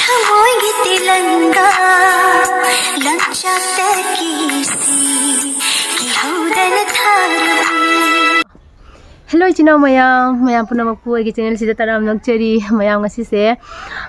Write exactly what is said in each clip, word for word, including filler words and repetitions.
ꯊꯃꯣꯏꯒꯤ ꯇꯤꯂꯪꯒꯥ ꯂꯪꯆꯥꯛꯇꯒꯤ ꯁꯤ ꯀꯤꯍꯧꯗꯅ ꯊꯥꯔꯕꯤ꯫ Hello, ꯏꯆꯤꯟ ꯏꯅꯥꯎ ꯃꯌꯥꯝ, ꯃꯌꯥꯝ ꯄꯨꯝꯅꯃꯛꯄꯨ ꯑꯩꯒꯤ channel ꯁꯤꯗ ꯇꯔꯥꯝꯅ ꯑꯣꯛꯆꯔꯤ꯫ ꯃꯌꯥꯝ, ꯉꯁꯤꯁꯦ,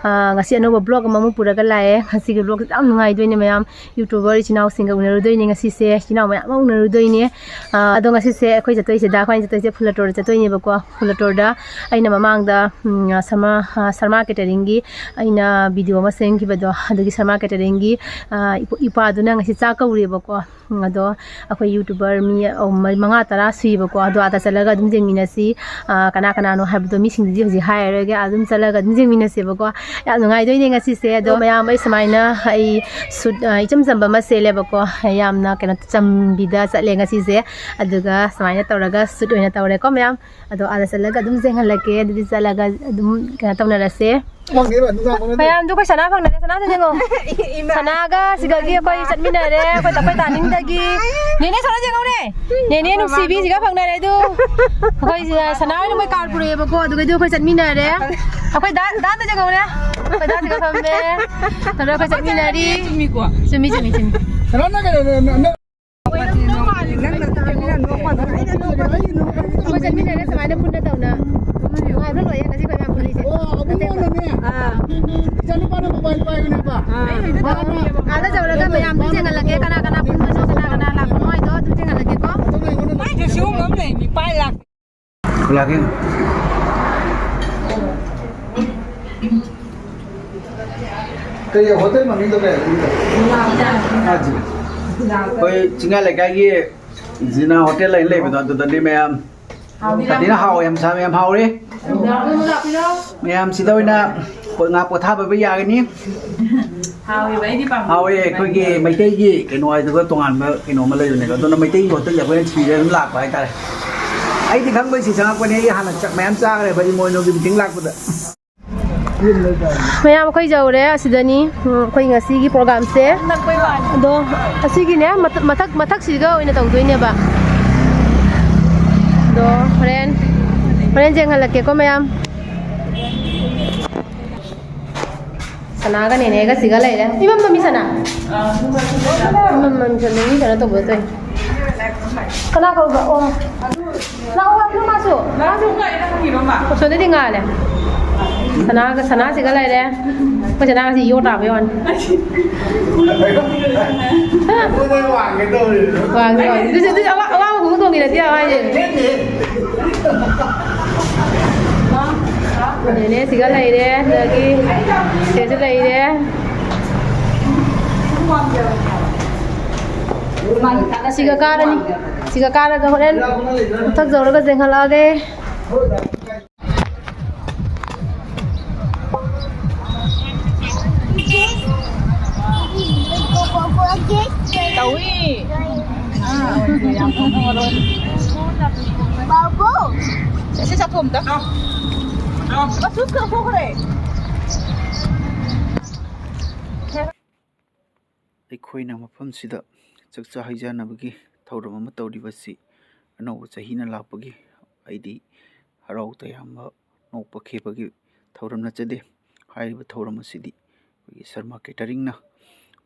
ꯑ, ꯉꯁꯤ ꯑꯅꯧꯕ vlog ꯑꯃꯃꯨꯛ ꯄꯨꯔꯒ ꯂꯥꯛꯑꯦ꯫ ꯉꯁꯤꯒꯤ vlog ꯁꯦ ꯌꯥꯝ ꯅꯨꯡꯉꯥꯏꯗꯣꯏꯅꯦ ꯃꯌꯥꯝ꯫ YouTuber ꯏꯆꯤꯟ ꯏꯅꯥꯎꯁꯤꯡꯒ ꯎꯅꯔꯨꯗꯣꯏꯅꯦ ꯉꯁꯤꯁꯦ꯫ ꯏꯆꯤꯟ ꯏꯅꯥꯎ ꯃꯌꯥꯝ ꯑꯃ ꯎꯅꯔꯨꯗꯣꯏꯅꯦ꯫ ꯑ, ꯑꯗꯣ ꯉꯁꯤꯁꯦ ꯑꯩꯈꯣꯏ ꯆꯠꯇꯣꯏꯁꯦ, ꯗꯥ ꯑꯩꯈꯣꯏꯅ ꯆꯠꯇꯣꯏꯁꯦ ꯐꯨꯜ ꯑꯣꯇꯣꯗ ꯆꯠꯇꯣꯏꯅꯦꯕꯀꯣ꯫ ꯐꯨꯜ ꯑꯣꯇꯣꯗ ꯑꯩꯅ ꯃꯃꯥꯡꯗ, ꯎꯝ, ꯁꯔꯃ, ꯑ, ꯁꯔꯃ ꯀꯦꯇꯔꯤꯡꯒꯤ ꯑꯩꯅ video ꯑꯃ ꯁꯦꯝꯈꯤꯕꯗꯣ, ꯑꯗꯨꯒꯤ ꯁꯔꯃ ꯀꯦꯇꯔꯤꯡꯒꯤ, ꯑ, ꯏꯄꯨ-, ꯏꯄꯥꯗꯨꯅ ꯉꯁꯤ ꯆꯥꯛ ꯀꯧꯔꯤꯕꯀꯣ꯫ ꯎꯝ, ꯑꯗꯣ ꯑꯩꯈꯣꯏ YouTuber ꯃꯤ, ꯑ, ꯃ-, ꯃꯉꯥ ꯇꯔꯥ ꯁꯨꯏꯕꯀꯣ꯫ ꯑꯗꯣ ꯑꯥꯗ ꯆꯠꯂꯒ ꯑꯗꯨꯝ ꯌꯦꯡꯃꯤꯟꯅꯁꯤ꯫ ꯑ, ꯀꯅꯥ ꯀꯅꯥꯅꯣ ꯍꯥꯏꯕꯗꯣ ꯃꯤꯁꯤꯡꯗꯨꯗꯤ ꯍꯧꯖꯤꯛ ꯍꯥꯏꯔꯔꯣꯏꯒꯦ꯫ ꯑꯗꯨꯝ ꯆꯠꯂꯒ ꯑꯗꯨꯝ ꯌꯦꯡꯃꯤꯟꯅꯁꯦꯕꯀꯣ꯫ ꯌꯥꯝ ꯅꯨꯡꯉꯥꯏꯗꯣꯏꯅꯦ ꯉꯁꯤꯁꯦ꯫ ꯑꯗꯣ ꯃꯌꯥꯝ, ꯑꯩ ꯁꯨꯃꯥꯏꯅ ꯑꯩ suit, ꯑ, ꯏꯆꯝ ꯆꯝꯕ ꯑꯃ ꯁꯦꯠꯂꯦꯕꯀꯣ꯫ ꯌꯥꯝꯅ ꯀꯩꯅꯣ ꯆꯝꯕꯤꯗ ꯆꯠꯂꯦ ꯉꯁꯤꯁꯦ꯫ ꯑꯗꯨꯒ ꯁꯨꯃꯥꯏꯅ ꯇꯧꯔꯒ suit ꯑꯣꯏꯅ ꯇꯧꯔꯦꯀꯣ ꯃꯌꯥꯝ꯫ ꯑꯗꯣ ꯑꯥꯗ ꯆꯠꯂꯒ ꯑꯗꯨꯝ ꯌꯦꯡꯍꯜꯂꯛꯀꯦ꯫ ꯑꯗꯨꯗꯤ ꯆꯠꯂꯒ ꯑꯗꯨꯝ ꯀꯩꯅꯣ ꯇꯧꯅꯔꯁꯦ꯫ ꯃꯌꯥꯝꯗꯨ ꯑꯩꯈꯣꯏ ꯁꯅꯥ ꯐꯪꯅꯔꯦ꯫ ꯁꯅꯥꯁꯦ ꯌꯦꯡꯉꯣ꯫ ꯁꯅꯥꯒ ꯁꯤꯗꯒꯤ ꯑꯩꯈꯣꯏ ꯆꯠꯃꯤꯟꯅꯔꯦ꯫ ꯑꯩꯈꯣꯏ ꯇꯥꯅꯤꯡꯗꯒꯤ꯫ ꯅꯦꯅꯦ ꯁꯅꯥ ꯌꯦꯡꯍꯧꯔꯦ꯫ ꯅꯦꯅꯦ ꯅꯨꯡꯁꯤꯕꯤꯁꯤꯒ ꯐꯪꯅꯔꯦ ꯑꯗꯨ꯫ ꯑꯩꯈꯣꯏ ꯁꯅꯥ ꯍꯣꯏꯅ ꯃꯣꯏ ꯀꯥꯔ ꯄꯨꯔꯛꯑꯦꯕꯀꯣ꯫ ꯑꯗꯨꯒꯩꯗꯨ ꯑꯩꯈꯣꯏ ꯆꯠꯃꯤꯟꯅꯔꯦ꯫ ꯑꯩꯈꯣꯏ ꯗꯥ, ꯗꯥꯗ ꯌꯦꯡꯍꯧꯔꯦ꯫ ꯑꯩꯈꯣꯏ ꯗꯥꯁꯤꯒ ꯐꯝꯃꯦ꯫ ꯇꯧꯔꯒ ꯑꯩꯈꯣꯏ ꯆꯠꯃꯤꯟꯅꯔꯤ꯫ ꯆꯨꯝꯃꯤꯀꯣ꯫ ꯆꯨꯝꯃꯤ, ꯆꯨꯝꯃꯤ, ꯆꯨꯝꯃꯤ꯫ ꯀꯅꯥꯅ ꯀꯩꯅꯣ, ꯅ-, ꯅ-, ꯅꯪꯅ ꯇꯥꯕꯅꯤꯅ ꯅꯣꯡꯃ ꯑꯩꯈꯣꯏ ꯆꯠꯃꯤꯟꯅꯔꯦ ꯁꯨꯃꯥꯏꯅ ꯄꯨꯟꯅ ꯇꯧꯅ꯫ ꯅꯨꯡꯉꯥꯏꯕ꯭ꯔꯥ ꯂꯣꯏꯔꯦ ꯉꯁꯤ ꯑꯩꯈꯣꯏ ꯃꯌꯥꯝ ꯄꯨꯜꯂꯤꯁꯦ? ꯑꯣ, ꯑꯕꯨꯡꯉꯣꯅꯅꯦ꯫ ꯑꯥ꯫ ꯏꯆꯥꯅꯨꯄꯥꯅ mobile ꯄꯥꯏꯕꯅꯦꯕ꯫ ꯑꯥ꯫ ꯑꯥꯗ ꯌꯧꯔꯒ ꯃꯌꯥꯝꯗꯨ ꯌꯦꯡꯍꯜꯂꯛꯀꯦ, ꯀꯅꯥ ꯀꯅꯥ ꯄꯨꯟꯕꯅꯣ, ꯀꯅꯥ ꯀꯅꯥ ꯂꯥꯛꯄꯅꯣ ꯍꯥꯏꯗꯣ ꯑꯗꯨꯝ ꯌꯦꯡꯍꯜꯂꯛꯀꯦꯀꯣ꯫ ꯃꯥꯏꯁꯦ ꯁꯤꯒꯨꯝꯕ ꯑꯃ ꯂꯩ, ꯃꯤ ꯄꯥꯏ ꯂꯥꯛ-, ꯂꯥꯛꯀꯦ꯫ ꯀꯩ ꯍꯣꯇꯦꯜ ꯃꯃꯤꯡꯗꯣ ꯀꯩ ꯍꯥꯏꯕꯅꯣ? ꯑꯥ, ꯖꯤ-, ꯑꯩꯈꯣꯏ ꯆꯤꯡꯌꯥ ꯂꯩꯀꯥꯏꯒꯤ ꯖꯤꯅꯥ ꯍꯣꯇꯦꯜ ꯍꯥꯏꯅ ꯂꯩꯕꯗꯣ, ꯑꯗꯨꯗꯅꯦ ꯃꯌꯥꯝ꯫ ꯐꯖꯅ ꯍꯥꯎꯋꯦ, ꯌꯥꯝ ꯁꯥ-, ꯌꯥꯝ ꯍꯥꯎꯔꯦ꯫ ꯃꯌꯥꯝ ꯁꯤꯗ ꯑꯣꯏꯅ ꯉꯥ ꯄꯣꯊꯥꯕ ꯌꯥꯒꯅꯤ꯫ ꯍꯥꯎꯋꯦꯕ, ꯑꯩꯗꯤ ꯄꯥꯝꯃꯦ꯫ ꯍꯥꯎꯋꯦ, ꯑꯩꯈꯣꯏꯒꯤ ꯃꯩꯇꯩꯒꯤ ꯀꯩꯅꯣ ꯍꯥꯏꯗꯨꯒ ꯇꯣꯉꯥꯟꯕ ꯀꯩꯅꯣ ꯑꯃ ꯂꯩꯕꯅꯦꯕ, ꯑꯗꯨꯅ ꯃꯩꯇꯩꯒꯤ ꯍꯣꯇꯦꯜꯗ ꯑꯩꯈꯣꯏꯅ ꯊꯤꯔꯒ ꯑꯗꯨꯝ ꯂꯥꯛꯄ ꯍꯥꯏꯇꯥꯔꯦ꯫ ꯑꯩꯗꯤ ꯈꯪꯕꯩ ꯁꯤ ꯆꯪꯉꯛꯄꯅꯦ, ꯑꯩ ꯍꯥꯟꯅ ꯆꯥꯛ ꯃꯌꯥꯝ ꯆꯥꯈ꯭ꯔꯦꯕ ꯏꯃꯣꯏꯅꯨꯒꯤ meeting ꯂꯥꯛꯄꯗ꯫ ꯃꯌꯥꯝ, ꯑꯩꯈꯣꯏ ꯌꯧꯔꯦ ꯑꯁꯤꯗꯅꯤ꯫ ꯎꯝ, ꯑꯩꯈꯣꯏ ꯉꯁꯤꯒꯤ programꯁꯦ꯫ ꯑꯗꯣ ꯑꯁꯤꯒꯤꯅꯦ, ꯃꯊꯛ, ꯃꯊꯛ, ꯃꯊꯛꯁꯤꯒ ꯑꯣꯏꯅ ꯇꯧꯗꯣꯏꯅꯦꯕ꯫ ꯑꯗꯣ ꯍꯣꯔꯦꯟ, ꯍꯣꯔꯦꯟ ꯌꯦꯡꯍꯜꯂꯛꯀꯦꯀꯣ ꯃꯌꯥꯝ꯫ ꯁꯅꯥꯒ ꯅꯦꯅꯦꯒ ꯁꯤꯒ ꯂꯩꯔꯦ꯫ ꯏꯃꯝ ꯃꯝꯃꯤ ꯁꯅꯥ꯫ ꯏꯃꯝ ꯃꯝꯃꯤ ꯁꯅꯥ, ꯃꯤ ꯀꯩꯅꯣ ꯇꯧꯕꯗꯣ ꯇꯧꯏ꯫ ꯀꯅꯥ ꯀꯧꯕ? ꯑꯣ꯫ ꯂꯥꯛꯑꯣ, ꯂꯥꯛꯑꯣ, ꯃꯥꯁꯨ꯫ ꯃꯥꯁꯨ ꯀꯥꯏꯗ ꯍꯪꯉꯤꯕ ꯃꯥ? ꯑꯁꯣꯝꯗꯗꯤ ꯉꯥꯜꯂꯦ꯫ ꯁꯅꯥꯒ, ꯁꯅꯥꯁꯤꯒ ꯂꯩꯔꯦ꯫ ꯑꯩꯈꯣꯏ ꯁꯅꯥꯁꯤ ꯌꯣ ꯇꯥꯕ ꯌꯥꯎꯔꯅꯤ꯫ ꯋꯥꯡꯒꯦ ꯇꯧꯔꯤ꯫ ꯑꯗꯨꯁꯨ, ꯑꯗꯨꯁꯨ ꯑꯋꯥ-, ꯑꯋꯥꯡꯕ ꯈꯣꯡꯎꯞ ꯇꯣꯡꯉꯤꯔꯗꯤ ꯌꯥꯎ ꯍꯥꯏꯁꯦ꯫ ꯅꯦꯅꯦ ꯁꯤꯒ ꯂꯩꯔꯦ, ꯑꯗꯒꯤ ꯁꯤꯁꯨ ꯂꯩꯔꯦ꯫ ꯁꯤꯒ ꯀꯥꯔꯅꯤ꯫ ꯁꯤꯒ ꯀꯥꯔꯒ ꯍꯣꯔꯦꯟ ꯃꯊꯛ ꯌꯧꯔꯒ ꯆꯦꯟꯈꯠꯂꯛꯑꯒꯦ꯫ ꯇꯧꯏ꯫ ꯑꯥ꯫ ꯁꯦ, ꯁꯦ, ꯆꯥꯊꯣꯛ ꯑꯝꯇ꯫ ꯑꯁ, ꯀꯛꯊꯣꯛꯈ꯭ꯔꯦ꯫ ꯑꯩꯈꯣꯏꯅ ꯃꯐꯝꯁꯤꯗ ꯆꯥꯛꯆꯥ ꯍꯩꯖꯥꯟꯅꯕꯒꯤ ꯊꯧꯔꯝ ꯑꯃ ꯇꯧꯔꯤꯕꯁꯤ ꯑꯅꯧꯕ ꯆꯍꯤꯅ ꯂꯥꯛꯄꯒꯤ, ꯍꯥꯏꯗꯤ ꯍꯔꯥꯎ ꯇꯌꯥꯝꯕ, ꯅꯣꯛꯄ ꯈꯦꯕꯒꯤ ꯊꯧꯔꯝ ꯅꯠꯆꯗꯦ꯫ ꯍꯥꯏꯔꯤꯕ ꯊꯧꯔꯝ ꯑꯁꯤꯗꯤ ꯑꯩꯈꯣꯏꯒꯤ ꯁꯔꯃ ꯀꯦꯇꯔꯤꯡꯅ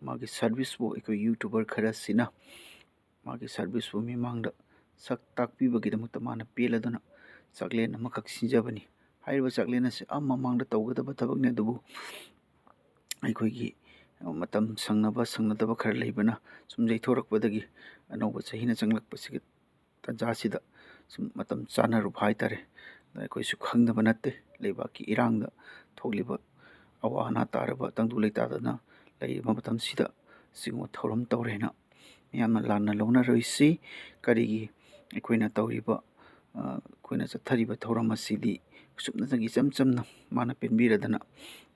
ꯃꯥꯒꯤ ꯁꯥꯔꯚꯤꯁꯄꯨ ꯑꯩꯈꯣꯏ ꯌꯨꯇ꯭ꯌꯨꯕꯔ ꯈꯔꯁꯤꯅ ꯃꯥꯒꯤ ꯁꯥꯔꯚꯤꯁꯄꯨ ꯃꯤꯃꯥꯡꯗ ꯁꯛ ꯇꯥꯛꯄꯤꯕꯒꯤꯗꯃꯛꯇ ꯃꯥꯅ ꯄꯦꯜꯂꯗꯨꯅ ꯆꯥꯛꯂꯦꯟ ꯑꯃꯈꯛ ꯁꯤꯟꯖꯕꯅꯤ꯫ ꯍꯥꯏꯔꯤꯕ ꯆꯥꯛꯂꯦꯟ ꯑꯁꯤ ꯑꯥ ꯃꯃꯥꯡꯗ ꯇꯧꯒꯗꯕ ꯊꯕꯛꯅꯤ, ꯑꯗꯨꯕꯨ ꯑꯩꯈꯣꯏꯒꯤ ꯃꯇꯝ ꯁꯪꯅꯕ ꯁꯪꯅꯗꯕ ꯈꯔ ꯂꯩꯕꯅ ꯁꯨꯝ ꯌꯩꯊꯣꯔꯛꯄꯗꯒꯤ ꯑꯅꯧꯕ ꯆꯍꯤꯅ ꯆꯪꯂꯛꯄꯁꯤꯒꯤ ꯇꯥꯟꯖꯥꯁꯤꯗ ꯁꯨꯝ ꯃꯇꯝ ꯆꯥꯅꯔꯨꯕ ꯍꯥꯏꯇꯥꯔꯦ꯫ ꯑꯗ ꯑꯩꯈꯣꯏꯁꯨ ꯈꯪꯗꯕ ꯅꯠꯇꯦ, ꯂꯩꯕꯥꯛꯀꯤ ꯏꯔꯥꯡꯗ ꯊꯣꯛꯂꯤꯕ ꯑꯋꯥ ꯑꯅꯥ ꯇꯥꯔꯕ ꯇꯪꯗꯨ ꯂꯩꯇꯥꯗꯅ ꯂꯩꯔꯤꯕ ꯃꯇꯝꯁꯤꯗ ꯁꯤꯒꯨꯝꯕ ꯊꯧꯔꯝ ꯇꯧꯔꯦꯅ ꯃꯤꯌꯥꯝꯅ ꯂꯥꯟꯅ ꯂꯧꯅꯔꯣꯏꯁꯤ꯫ ꯀꯔꯤꯒꯤ ꯑꯩꯈꯣꯏꯅ ꯇꯧꯔꯤꯕ, ꯑ, ꯑꯩꯈꯣꯏꯅ ꯆꯠꯊꯔꯤꯕ ꯊꯧꯔꯝ ꯑꯁꯤꯗꯤ ꯁꯨꯞꯅꯇꯒꯤ ꯏꯆꯝ ꯆꯝꯅ ꯃꯥꯅ ꯄꯦꯟꯕꯤꯔꯗꯅ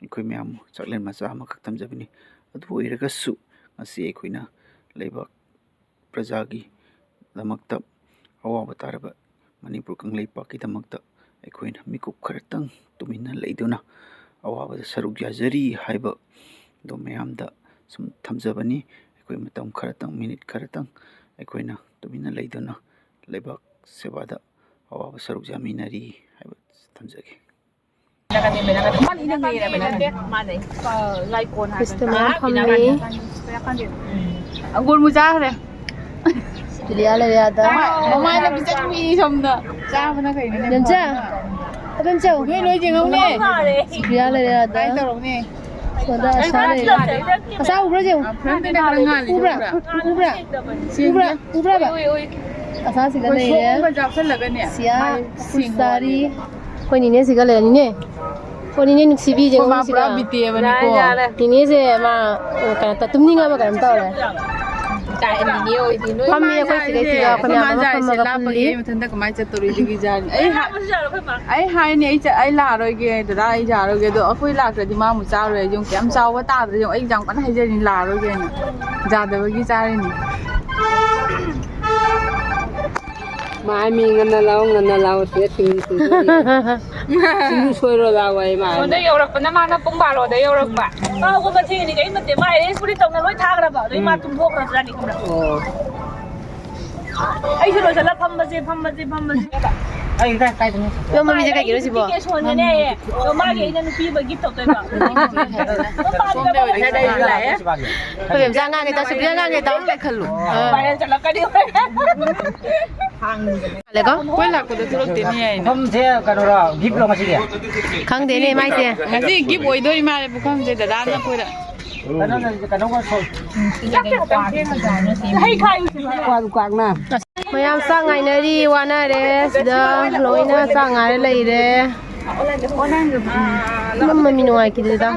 ꯑꯩꯈꯣꯏ ꯃꯌꯥꯝ ꯆꯥꯛꯂꯦꯟ ꯃꯆꯥ ꯑꯃꯈꯛ ꯊꯝꯖꯕꯅꯤ꯫ ꯑꯗꯨ ꯑꯣꯏꯔꯒꯁꯨ ꯉꯁꯤ ꯑꯩꯈꯣꯏꯅ ꯂꯩꯕꯥꯛ ꯄ꯭ꯔꯖꯥꯒꯤꯗꯃꯛꯇ ꯑꯋꯥꯕ ꯇꯥꯔꯕ ꯃꯅꯤꯄꯨꯔ ꯀꯪꯂꯩꯄꯥꯛꯀꯤꯗꯃꯛꯇ ꯑꯩꯈꯣꯏꯅ ꯃꯤꯀꯨꯞ ꯈꯔꯇꯪ ꯇꯨꯃꯤꯟꯅ ꯂꯩꯗꯨꯅ ꯑꯋꯥꯕꯗ ꯁꯔꯨꯛ ꯌꯥꯖꯔꯤ ꯍꯥꯏꯕꯗꯣ ꯃꯌꯥꯝꯗ ꯁꯨꯝ ꯊꯝꯖꯕꯅꯤ꯫ ꯑꯩꯈꯣꯏ ꯃꯇꯝ ꯈꯔꯇꯪ, ꯃꯤꯅꯤꯠ ꯈꯔꯇꯪ ꯑꯩꯈꯣꯏꯅ ꯇꯨꯃꯤꯟꯅ ꯂꯩꯗꯨꯅ ꯂꯩꯕꯥꯛ ꯁꯦꯕꯥꯗ ꯑꯋꯥꯕ ꯁꯔꯨꯛ ꯌꯥꯃꯤꯟꯅꯔꯤ ꯍꯥꯏꯕ ꯊꯝꯖꯒꯦ꯫ ꯈ꯭ꯔꯤꯁꯇ ꯃꯌꯥꯝ ꯐꯝꯃꯤ꯫ ꯑꯪꯒꯨꯔ ꯃꯨꯖꯥ ꯈꯔꯦ꯫ ꯖꯨꯂꯤꯌꯥ ꯂꯩꯔꯦ ꯑꯥꯗ꯫ ꯃꯃꯥ-, ꯃꯃꯥꯏꯅ ꯄꯤꯖꯕꯤ ꯁꯣꯝꯗ꯫ ꯆꯥꯕꯅ ꯀꯩꯅꯣꯅꯦ? ꯅꯦꯝꯆꯥ, ꯑꯗꯨꯝ ꯆꯧ꯫ ꯅꯣꯏ ꯂꯣꯏ ꯌꯦꯡꯍꯧꯅꯦ꯫ ꯖꯨꯂꯤꯌꯥ ꯂꯩꯔꯦ ꯑꯥꯗ꯫ ꯀꯥꯏ ꯇꯧꯔꯧꯅꯦ? ꯁꯣꯝꯗ ꯑꯁꯥ ꯂꯩꯔꯦ꯫ ꯑꯁꯥ ꯎꯕ꯭ꯔꯥ, ꯖꯦꯡ? ꯐ꯭ꯔꯟꯠꯇꯅ ꯈꯔ ꯉꯥꯜꯂꯤ, ꯎꯕ꯭ꯔꯥ? ꯎꯕ꯭ꯔꯥ? ꯎꯕ꯭ꯔꯥ? ꯎꯕ꯭ꯔꯥ? ꯎꯕ꯭ꯔꯥꯕ? ꯑꯁꯥ ꯁꯤꯒ ꯑꯩꯈꯣꯏ ꯂꯩꯔꯦ꯫ ꯁꯣꯝꯕ ꯆꯥꯎꯁꯜꯂꯒꯅꯦ, ꯁꯤꯌꯥ, ꯃꯥꯏ ꯁꯦꯡꯕ ꯈꯨꯁꯥꯔꯤ꯫ ꯋꯥꯠꯂꯦꯕ꯫ ꯑꯩꯈꯣꯏ ꯅꯤꯅꯦ ꯁꯤꯒ ꯂꯩꯔꯅꯤꯅꯦ꯫ ꯑꯣ, ꯅꯤꯅꯦ ꯅꯨꯡꯁꯤꯕꯤ, ꯑꯩꯈꯣꯏ ꯃꯥ ꯄꯨꯔꯥ ꯖꯦꯡꯉꯣ ꯕꯤꯇꯦꯕꯅꯤꯀꯣ꯫ ꯁꯤꯒ꯫ ꯅꯤꯅꯦꯁꯦ ꯃꯥ, ꯑꯣ, ꯀꯩꯅꯣ ꯇꯧ-, ꯇꯨꯝꯅꯤꯡꯉꯕ ꯀꯩꯅꯣꯝ ꯇꯧꯔꯦ꯫ ꯐꯝꯃꯤ ꯑꯩꯈꯣꯏ ꯁꯤꯒ ꯁꯤꯒ ꯑꯩꯈꯣꯏ ꯃꯌꯥꯝ ꯑꯃ ꯐꯝꯃꯒ ꯄꯨꯜꯂꯤ꯫ ꯂꯥꯞꯄꯒꯤ ꯑꯩ ꯃꯊꯟꯇ ꯀꯃꯥꯏꯅ ꯆꯠꯇꯣꯔꯤꯒꯦ? ꯑꯩ ꯍꯥ-, ꯑꯩ ꯍꯥꯏꯅꯤ, ꯑꯩ ꯆꯠ-, ꯑꯩ ꯂꯥꯛꯑꯔꯣꯏꯒꯦ ꯗꯗꯥ, ꯑꯩ ꯂꯥꯛꯑꯔꯣꯏꯒꯦ꯫ ꯑꯗꯣ ꯑꯩꯈꯣꯏ ꯂꯥꯛꯇ꯭ꯔꯗꯤ ꯃꯥ ꯑꯃꯨꯛ ꯆꯥꯔꯣꯏ꯫ ꯌꯦꯡꯉꯨ, ꯀꯌꯥꯝ ꯆꯥꯎꯕ ꯇꯥꯗ꯭ꯔꯦ ꯌꯦꯡꯉꯨ꯫ ꯑꯩ ꯌꯥꯝ ꯀꯟꯅ ꯍꯥꯏꯖꯔꯤꯅꯤ, ꯂꯥꯛꯑꯔꯣꯏꯒꯦꯅ꯫ ꯌꯥꯗꯕꯒꯤ ꯆꯥꯔꯤꯅꯤ꯫ ꯃꯥꯏ ꯃꯤ ꯉꯟꯅ ꯂꯥꯛꯑꯣ, ꯉꯟꯅ ꯂꯥꯛꯑꯣ, ꯁꯤꯗ ꯁꯤꯡꯖꯨ ꯁꯨꯗꯣꯔꯤ꯫ ꯁꯤꯡꯖꯨ ꯁꯣꯏꯔꯣ ꯂꯥꯛꯑꯣ, ꯑꯩ ꯃꯥ꯫ ꯁꯣꯝꯗ ꯌꯧꯔꯛꯄꯅ ꯃꯥꯅ ꯄꯨꯡ ꯕꯥꯔꯣꯗ ꯌꯧꯔꯛꯄ꯫ ꯑꯥ, ꯍꯧꯒꯠꯄ ꯊꯦꯡꯉꯤꯅꯦ, ꯀꯔꯤꯝ ꯅꯠꯇꯦ꯫ ꯃꯥ arrange ꯄꯨꯗꯤ ꯇꯧꯅ ꯂꯣꯏ ꯊꯥꯈ꯭ꯔꯕ꯫ ꯑꯗꯩ ꯃꯥ ꯎꯝ꯫ ꯇꯨꯝꯊꯣꯛꯈ꯭ꯔꯕꯖꯥꯠꯅꯤ, ꯈꯪꯕ꯭ꯔꯥ? ꯑꯣ꯫ ꯑꯩꯁꯨ ꯂꯣꯏꯁꯤꯜꯂ ꯐꯝꯕꯁꯦ, ꯐꯝꯕꯁꯦ, ꯐꯝꯕꯁꯦ꯫ ꯑꯩ ꯀꯥꯏ, ꯀꯥꯏꯗꯅꯣ? ꯌꯣꯝꯕ ꯃꯤꯁꯦ ꯀꯩꯒꯤꯅꯣ ꯁꯤꯕꯣ? ꯀꯦꯁꯣꯟꯅꯅꯦ ꯍꯥꯏꯌꯦ꯫ ꯑꯗꯣ ꯃꯥꯒꯤ ꯑꯩꯅ ꯅꯨꯄꯤ ꯑꯃ gift ꯇꯧꯗꯣꯏꯕ꯫ ꯁꯣꯝꯗ ꯑꯣꯏꯅ ꯉꯁꯥꯏꯗ ꯑꯩꯁꯨ ꯂꯥꯛꯑꯦ꯫ ꯑꯩꯈꯣꯏ ꯃꯦꯝꯆꯥ ꯉꯥꯡꯉꯦ ꯇꯥ, ꯁꯨꯄ꯭ꯔꯤꯌꯥ ꯉꯥꯡꯉꯦ ꯇꯥ꯫ ꯈꯜꯂꯨ꯫ ꯑꯥ꯫ Viral ꯆꯠꯂꯛꯀꯅꯤ꯫ ꯂꯩꯀꯣ? ꯑꯩꯈꯣꯏ ꯂꯥꯛꯄꯗ ꯊꯣꯛꯂꯛꯇꯦꯅꯦ ꯍꯥꯏꯅ꯫ ꯃꯐꯝꯁꯦ ꯀꯩꯅꯣꯔꯣ? Gift ꯔꯣ ꯉꯁꯤꯒꯤ? ꯈꯪꯗꯦꯅꯦ ꯃꯥꯏꯁꯦ꯫ ꯉꯁꯤ gift ꯑꯣꯏꯗꯣꯏ ꯃꯥꯜꯂꯦ ꯄꯨꯈꯝꯁꯦ ꯗꯗꯥꯅ ꯑꯩꯈꯣꯏꯗ꯫ ꯀꯩꯅꯣ, ꯀꯩꯅꯣꯒ ꯁꯣ-, ꯍꯩ ꯈꯥꯏꯌꯨ꯫ ꯀ꯭ꯋꯥꯛ, ꯀ꯭ꯋꯥꯛꯅ꯫ ꯃꯌꯥꯝ ꯆꯥꯛ ꯉꯥꯏꯅꯔꯤ, ꯋꯥꯅꯔꯦ꯫ ꯁꯤꯗ ꯂꯣꯏꯅ ꯆꯥꯛ ꯉꯥꯏꯔ ꯂꯩꯔꯦ꯫ ꯃꯝꯃ ꯃꯤ ꯅꯨꯡꯉꯥꯏꯈꯤꯗꯦꯗ꯫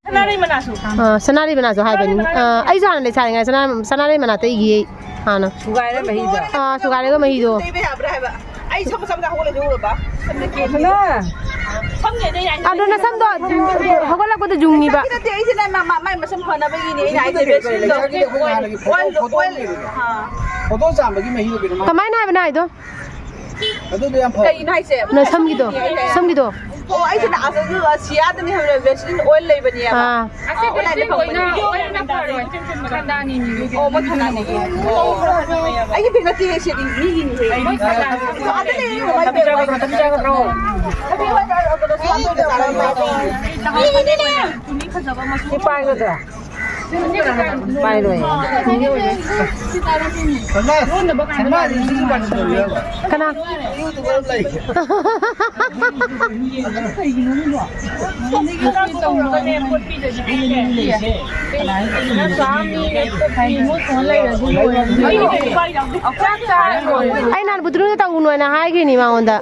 ꯁꯅꯥꯔꯩ ꯃꯅꯥꯁꯨ꯫ ꯑꯥ, ꯁꯅꯥꯔꯩ ꯃꯅꯥꯁꯨ ꯍꯥꯏꯕꯅꯤ꯫ ꯑꯥ, ꯑꯩꯁꯨ ꯍꯥꯟꯅ ꯂꯩꯁꯥꯔꯤꯉꯩ ꯁꯅꯥ-, ꯁꯅꯥꯔꯩ ꯃꯅꯥ ꯇꯩꯈꯤꯌꯦ ꯍꯥꯟꯅ꯫ ꯁꯨꯒꯥꯏꯔ ꯃꯍꯤꯗꯣ꯫ ꯑꯥ, ꯁꯨꯒꯥꯏꯔꯒ ꯃꯍꯤꯗꯣ꯫ ꯇꯩꯕ ꯌꯥꯕ꯭ꯔꯥ ꯍꯥꯏꯕ? ꯑꯩ ꯁꯝ ꯁꯝꯗ ꯍꯧꯒꯠꯂꯁꯨ ꯎꯔꯕ? ꯁꯝꯗ ꯀꯦꯟꯕꯤ꯫ ꯁꯅꯥ! ꯁꯝꯒꯤ ꯑꯗꯩ ꯍꯥꯏꯅ ꯑꯗꯣ ꯅꯁꯝꯗꯣ ꯍꯧꯒꯠꯂꯛꯄꯗ ꯌꯨꯡꯉꯤꯕ꯫ ꯅꯠꯇꯦ, ꯑꯩꯁꯤꯅ ꯃꯥ-, ꯃꯥ-, ꯃꯥꯏ ꯃꯁꯝ ꯐꯅꯕꯒꯤꯅꯦ ꯑꯩꯅ ꯍꯥꯏꯁꯦ, ꯚꯦꯁꯂꯤꯟꯗꯣ꯫ ꯑꯣꯏꯜ, ꯑꯣꯏꯜ, ꯑꯥ꯫ ꯐꯣꯇꯣ ꯆꯥꯝꯕꯒꯤ ꯃꯍꯤꯗꯣ ꯀꯩꯅꯣ ꯃꯥ-, ꯀꯃꯥꯏꯅ ꯍꯥꯏꯕꯅꯣ ꯍꯥꯏꯗꯣ? ꯑꯗꯨꯗꯣ ꯌꯥꯝ ꯐꯕꯅꯦ꯫ ꯀꯩꯅꯣ ꯍꯥꯏꯁꯦ? ꯅꯁꯝꯒꯤꯗꯣ, ꯁꯝꯒꯤꯗꯣ꯫ ꯑꯣ, ꯑꯩꯁꯤꯅ ꯑꯁꯤꯗ ꯁꯤꯌꯥꯗꯅꯤ ꯍꯥꯏꯕ, ꯚꯦꯁꯂꯤꯟ ꯑꯣꯏꯜ ꯂꯩꯕꯅꯦꯕ꯫ ꯑꯥ꯫ ꯑꯥ, ꯑꯣꯟꯂꯥꯏꯟꯗ ꯐꯪꯕꯅꯦ꯫ ꯑꯣ, ꯃꯣꯏ ꯈꯟꯗꯥꯅꯤꯅꯦ꯫ ꯑꯩꯒꯤ ꯕꯦꯛ ꯅꯠꯇꯦ, ꯁꯤꯗꯤ ꯃꯤꯒꯤꯅꯦ꯫ ꯑꯗꯨꯅꯦ ꯑꯩꯅ ꯃꯣꯕꯥꯏꯜ ꯕꯦꯛ꯫ ꯁꯤ ꯄꯥꯏꯒꯗ꯭ꯔꯥ? ꯄꯥꯏꯔꯣꯏ꯫ ꯀꯅꯥ? ꯑꯩ ꯅꯍꯥꯟ ꯕꯨꯗ꯭ꯔꯨꯗ ꯇꯧꯒꯅꯨ ꯍꯥꯏꯅ ꯍꯥꯏꯈꯤꯅꯤ ꯃꯉꯣꯟꯗ꯫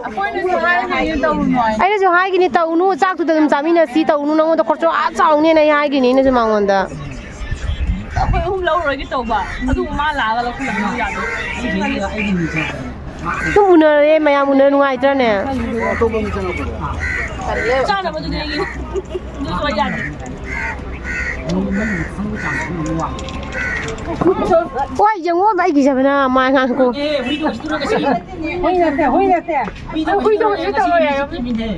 ꯑꯩꯅꯁꯨ ꯍꯥꯏꯈꯤꯅꯤ, ꯇꯧꯅꯨ, ꯆꯥꯛꯇꯨꯗ ꯑꯗꯨꯝ ꯆꯥꯃꯤꯟꯅꯁꯤ, ꯇꯧꯅꯨ, ꯅꯉꯣꯟꯗ ꯈꯣꯔꯆꯣ ꯑꯥ ꯆꯥꯎꯅꯦꯅ ꯑꯩ ꯍꯥꯏꯈꯤꯅꯤ ꯑꯩꯅꯁꯨ ꯃꯉꯣꯟꯗ꯫ ꯑꯩꯈꯣꯏ ꯑꯍꯨꯝ ꯂꯧꯔꯨꯔꯒꯦ ꯇꯧꯕ, ꯑꯗꯨꯕꯨ ꯃꯥ ꯂꯥꯛꯑꯒ ꯂꯧꯁꯤꯜꯂꯛꯄ ꯌꯥꯗꯦ꯫ ꯑꯗꯨꯝ ꯎꯅꯔꯦ, ꯃꯌꯥꯝ ꯎꯅꯔ ꯅꯨꯡꯉꯥꯏꯇ꯭ꯔꯅꯦ? ꯆꯥꯅꯕꯗꯨꯗꯤ ꯑꯩꯒꯤ꯫ ꯑꯗꯨꯁꯨ ꯑꯩ ꯌꯥꯗꯦ꯫ ꯍꯣꯏ, ꯌꯦꯡꯉꯣ, ꯑꯩ ꯀꯤꯖꯕꯅ ꯃꯥ ꯉꯥꯡꯉꯛꯀꯣ꯫ ꯍꯨꯏ ꯅꯠꯇꯦ, ꯍꯨꯏ ꯅꯠꯇꯦ꯫ ꯍꯨꯏꯗꯣ ꯀꯩꯁꯨ ꯇꯧꯔꯣꯏ ꯍꯥꯏꯔꯝꯅꯤ꯫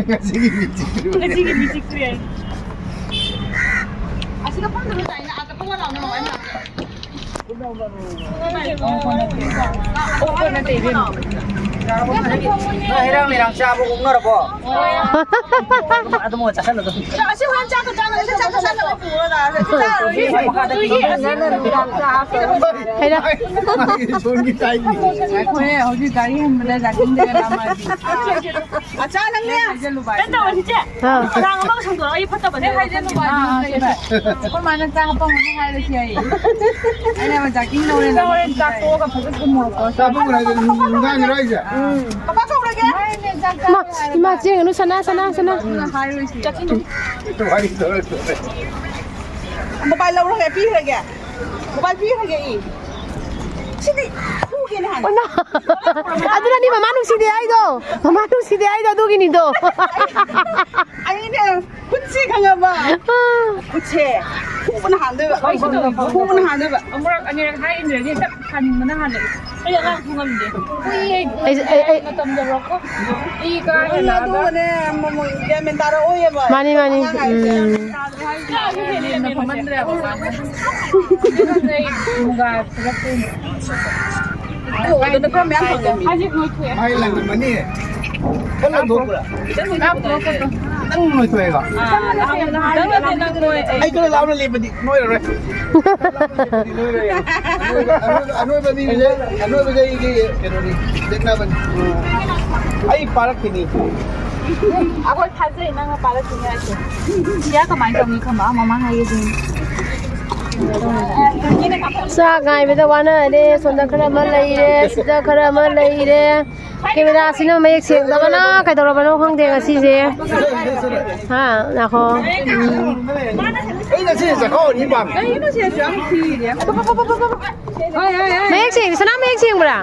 ꯉꯁꯤꯒꯤ ꯃꯤꯆꯤꯛꯇꯨ꯫ ꯉꯁꯤꯒꯤ ꯃꯤꯆꯤꯛꯇꯨ ꯌꯥꯏ꯫ ꯑꯁꯤꯗ ꯐꯝꯗꯕ ꯇꯥꯏꯅ, ꯑꯥꯗ ꯐꯝꯃ ꯂꯥꯎꯅ ꯃꯃꯥꯏ ꯃꯅꯥꯛꯇ꯫ ꯅꯣꯏ ꯍꯩꯔꯥꯡ ꯂꯩꯔꯥꯡ ꯆꯥꯕ ꯑꯣꯛꯅꯔꯕꯣ? ꯑꯗꯨꯝ ꯑꯣꯏ ꯆꯥꯁꯜꯂꯣ ꯑꯗꯨꯝ꯫ ꯑꯁꯤ ꯍꯣꯔꯦꯟ ꯆꯥꯛꯀ ꯆꯥꯅꯕ ꯆꯥꯛꯀ ꯆꯥꯅꯕ ꯄꯨꯔꯒ ꯂꯥꯛꯑꯒ ꯆꯥꯔꯨꯔꯁꯤ꯫ ꯍꯩꯔꯥꯡ꯫ ꯁꯣꯝꯒꯤ ꯇꯥꯏꯞꯅꯤ꯫ ꯉꯥꯏꯈꯣꯍꯦ, ꯍꯧꯖꯤꯛ ꯒꯥꯔꯤ ꯍꯟꯕꯗ ꯖꯥꯀꯤꯟꯗꯒ ꯂꯥꯝꯃꯛꯑꯗꯤ꯫ ꯑꯆꯥ, ꯅꯪꯅꯦ꯫ ꯍꯥꯏꯖꯜꯂꯨꯕ ꯍꯥꯏꯁꯦ꯫ ꯀꯩꯅꯣ ꯇꯧꯔꯤꯁꯦ? ꯑꯥ꯫ ꯆꯥꯡ ꯑꯃꯒ ꯁꯟꯗꯣꯛꯑꯒ ꯑꯩ ꯐꯠꯇꯕꯅꯦ꯫ ꯑꯥ, ꯑꯥ, ꯍꯥꯏꯖꯜꯂꯨꯕ꯫ ꯁꯤꯗ꯫ ꯑꯩꯈꯣꯏ ꯃꯥꯅ ꯆꯥꯛ ꯑꯄꯪꯕꯅꯦ ꯍꯥꯏꯔꯁꯨ ꯌꯥꯏꯌꯦ꯫ ꯑꯩꯅ ꯖꯥꯀꯤꯡ ꯂꯧꯔꯦ꯫ ꯁꯤꯗ ꯍꯣꯔꯦꯟ ꯆꯥꯛ ꯇꯣꯛꯑꯒ ꯐꯖꯅ ꯊꯨꯝ ꯃꯣꯔꯣꯛ ꯇꯧꯔ ꯆꯥꯕ ꯉꯥꯏꯗ ꯅꯨꯡꯗꯥꯡꯒꯤꯔꯣ ꯍꯥꯏꯁꯦ? ꯄꯄꯥ ꯀꯧꯔꯒꯦ꯫ ꯃꯥꯅꯦ, ꯆꯥꯛ ꯆꯥꯕ ꯏꯃꯥ, ꯍꯥꯏꯔꯒ ꯏꯃꯥ, ꯆꯦꯡꯒꯅꯨ, ꯁꯅꯥ, ꯁꯅꯥ, ꯁꯅꯥ꯫ ꯑꯗꯨꯅ ꯍꯥꯏꯔꯣꯏꯁꯤ꯫ ꯋꯥꯔꯤ ꯇꯧꯔ ꯇꯣꯛꯑꯦ꯫ ꯃꯣꯕꯥꯏꯜ ꯂꯧꯔꯒꯦ, ꯄꯤꯈ꯭ꯔꯒꯦ꯫ ꯃꯣꯕꯥꯏꯜ ꯄꯤꯈ꯭ꯔꯒꯦ ꯑꯩ꯫ ꯁꯤꯗꯤ ꯐꯨꯒꯦꯅꯦ ꯍꯥꯟꯅ꯫ ꯑꯣ, ꯅ-, ꯑꯗꯨꯅꯅꯤ ꯃꯃꯥ ꯅꯨꯡꯁꯤꯗꯦ ꯍꯥꯏꯗꯣ꯫ ꯃꯃꯥ ꯅꯨꯡꯁꯤꯗꯦ ꯍꯥꯏꯗꯣ ꯑꯗꯨꯒꯤꯅꯤꯗꯣ꯫ ꯑꯩꯅ ꯈꯨꯠꯁꯤ ꯈꯪꯉꯕ? ꯈꯨꯠꯁꯦ ꯐꯨꯕꯅ ꯍꯥꯟꯗꯣꯏꯕ꯫ ꯑꯩꯁꯨ ꯇꯧꯋꯤꯀꯣ꯫ ꯐꯨꯕꯅ ꯍꯥꯟꯗꯣꯏꯕ꯫ ꯑꯃꯨꯔꯛ ꯑꯅꯤꯔꯛ ꯍꯥꯏ ꯏꯟꯗ꯭ꯔꯗꯤ ꯍꯦꯛꯇ ꯍꯟꯕꯅ ꯍꯥꯜꯂꯦ꯫ ꯑꯩ ꯑꯉꯥꯡ ꯐꯨ ꯉꯝꯗꯦ꯫ ꯑꯩꯁꯦ, ꯑꯩ, ꯑꯩ ꯃꯇꯝ ꯌꯧꯔꯛꯄ꯫ ꯏ ꯀꯥ ꯍꯦꯜꯂꯛꯑꯒ꯫ ꯑꯗꯨꯒꯅꯦ, ꯑꯃꯨꯛ ꯒ꯭ꯌꯥꯟ ꯃꯦꯟ ꯇꯥꯔꯛꯑꯣꯏꯌꯦꯕ꯫ ꯃꯥꯅꯤ, ꯃꯥꯅꯤ꯫ ꯑꯉꯥꯡ ꯍꯥꯏꯁꯦ꯫ ꯎꯝ꯫ ꯀꯥꯁꯨ ꯍꯦꯜꯂꯦ ꯍꯦꯟꯅ ꯐꯝꯍꯟꯗ꯭ꯔꯦꯕ ꯃꯥꯅ꯫ ꯑꯗꯨꯅ ꯑꯩ ꯃꯨꯒꯥ ꯐꯨꯔꯛꯇꯣꯏꯅꯦ꯫ ꯑꯣ, ꯑꯗꯨꯗ ꯈꯔ ꯃꯌꯥꯝ ꯐꯪꯉꯦ꯫ ꯍꯧꯖꯤꯛ ꯅꯣꯏꯊꯣꯛꯑꯦ꯫ ꯃꯥꯏ ꯂꯪꯉꯝꯃꯅꯤ꯫ ꯈꯔ ꯂꯪꯊꯣꯛꯄ꯭ꯔꯥ? ꯈꯤꯇꯪ ꯅꯣꯏꯊꯣꯛꯑꯦꯀꯣ? ꯑꯥ, ꯅꯪ ꯅꯠꯇꯦ, ꯅꯪ ꯅꯣꯏ꯫ ꯑꯩ ꯈꯔ ꯂꯥꯞꯅ ꯂꯦꯞꯄꯗꯤ ꯅꯣꯏꯔꯔꯣꯏ꯫ ꯈꯔ ꯂꯥꯞꯅ ꯂꯦꯞꯄꯗꯤ ꯅꯣꯏꯔꯣꯏ꯫ ꯑꯅꯣꯏꯕ, ꯑꯅꯣꯏꯕ, ꯑꯅꯣꯏꯕ ꯃꯤꯁꯦ, ꯑꯅꯣꯏꯕꯁꯦ ꯑꯩꯗꯤ ꯀꯩꯅꯣꯅꯤ, ꯌꯦꯛꯅꯕꯅꯤ꯫ ꯑꯩ ꯄꯥꯔꯛꯈꯤꯅꯤ꯫ ꯑꯩꯈꯣꯏ ꯊꯥꯖꯩ ꯅꯪꯅ ꯄꯥꯔꯛꯈꯤꯅꯤ ꯍꯥꯏꯁꯦ꯫ ꯁꯤꯌꯥ ꯀꯃꯥꯏꯅ ꯇꯧꯅꯤ ꯈꯪꯕ? ꯃꯃꯥ ꯍꯥꯏꯒꯦ ꯁꯤꯅꯤ꯫ ꯆꯥꯛ ꯉꯥꯏꯕꯗ ꯋꯥꯅꯔꯦ꯫ ꯁꯣꯝꯗ ꯈꯔ ꯑꯃ ꯂꯩꯔꯦ, ꯁꯤꯗ ꯈꯔ ꯑꯃ ꯂꯩꯔꯦ꯫ ꯀꯦꯃꯦꯔꯥꯁꯤꯅ ꯃꯌꯦꯛ ꯁꯦꯡꯗꯕꯅ ꯀꯩꯗꯧꯔꯕꯅꯣ ꯈꯪꯗꯦ ꯉꯁꯤꯁꯦ꯫ ꯍꯥ, ꯉꯥꯏꯈꯣ꯫ ꯎꯝ꯫ ꯑꯩ ꯉꯁꯤ ꯆꯥꯛꯈꯥꯎ ꯑꯅꯤ ꯄꯥꯝꯃꯤ꯫ ꯃꯌꯦꯛ ꯁꯦꯡ-, ꯁꯅꯥ ꯃꯌꯦꯛ ꯁꯦꯡꯕ꯭ꯔꯥ?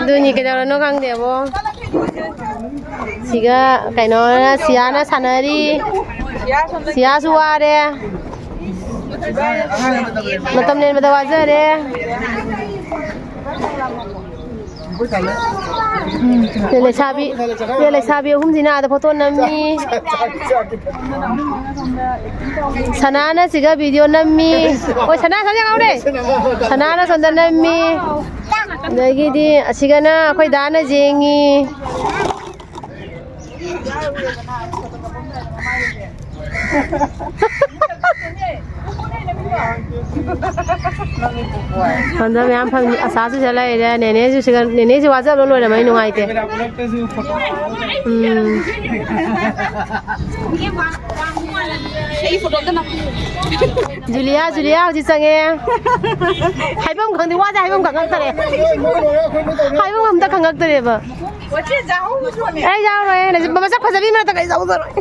ꯑꯗꯨꯅꯤ, ꯀꯩꯗꯧꯔꯅꯣ ꯈꯪꯗꯦꯕꯣ꯫ ꯁꯤꯒ ꯀꯩꯅꯣꯅ, ꯁꯤꯌꯥꯅ ꯁꯥꯟꯅꯔꯤ꯫ ꯁꯤꯌꯥꯁꯨ ꯋꯥꯔꯦ꯫ ꯃꯇꯝ ꯂꯦꯟꯕꯗ ꯋꯥꯖꯔꯦ꯫ ꯂꯩꯁꯥꯕꯤ, ꯂꯩꯁꯥꯕꯤ ꯑꯍꯨꯝꯁꯤꯅ ꯑꯥꯗ ꯐꯣꯇꯣ ꯅꯝꯃꯤ꯫ ꯁꯅꯥꯅ ꯁꯤꯒ ꯚꯤꯗꯤꯑꯣ ꯅꯝꯃꯤ꯫ ꯍꯣꯏ, ꯁꯅꯥ ꯁꯣꯝꯗ ꯌꯦꯡꯍꯧꯔꯦ꯫ ꯁꯅꯥꯅ ꯁꯣꯝꯗ ꯅꯝꯃꯤ꯫ ꯑꯗꯒꯤꯗꯤ ꯑꯁꯤꯒꯅ ꯑꯩꯈꯣꯏ ꯗꯥꯅ ꯌꯦꯡꯉꯤ꯫ ꯁꯣꯝꯗ ꯃꯌꯥꯝ ꯐꯝꯃꯤ꯫ ꯑꯁꯥꯁꯨ ꯁꯤꯗ ꯂꯩꯔꯦ꯫ ꯅꯦꯅꯦꯁꯨ ꯁꯤꯗ, ꯅꯦꯅꯦꯁꯨ ꯋꯥꯖꯕ ꯂꯣꯏꯔꯝꯃꯅꯤ, ꯅꯨꯡꯉꯥꯏꯇꯦ꯫ ꯎꯝ꯫ ꯖꯨꯂꯤꯌꯥ, ꯖꯨꯂꯤꯌꯥ ꯍꯧꯖꯤꯛ ꯆꯪꯉꯦ꯫ ꯍꯥꯏꯐꯝ ꯈꯪꯗꯦ, ꯋꯥꯁꯦ ꯍꯥꯏꯐꯝ ꯈꯪꯉꯛꯇꯔꯦ꯫ ꯍꯥꯏꯐꯝ ꯑꯝꯇ ꯈꯪꯉꯛꯇꯔꯦꯕ꯫ ꯑꯩ ꯌꯥꯎꯔꯣꯏ꯫ ꯃꯁꯛ ꯐꯖꯕꯤ ꯃꯔꯛꯇ ꯀꯩ ꯌꯥꯎꯖꯔꯣꯏ꯫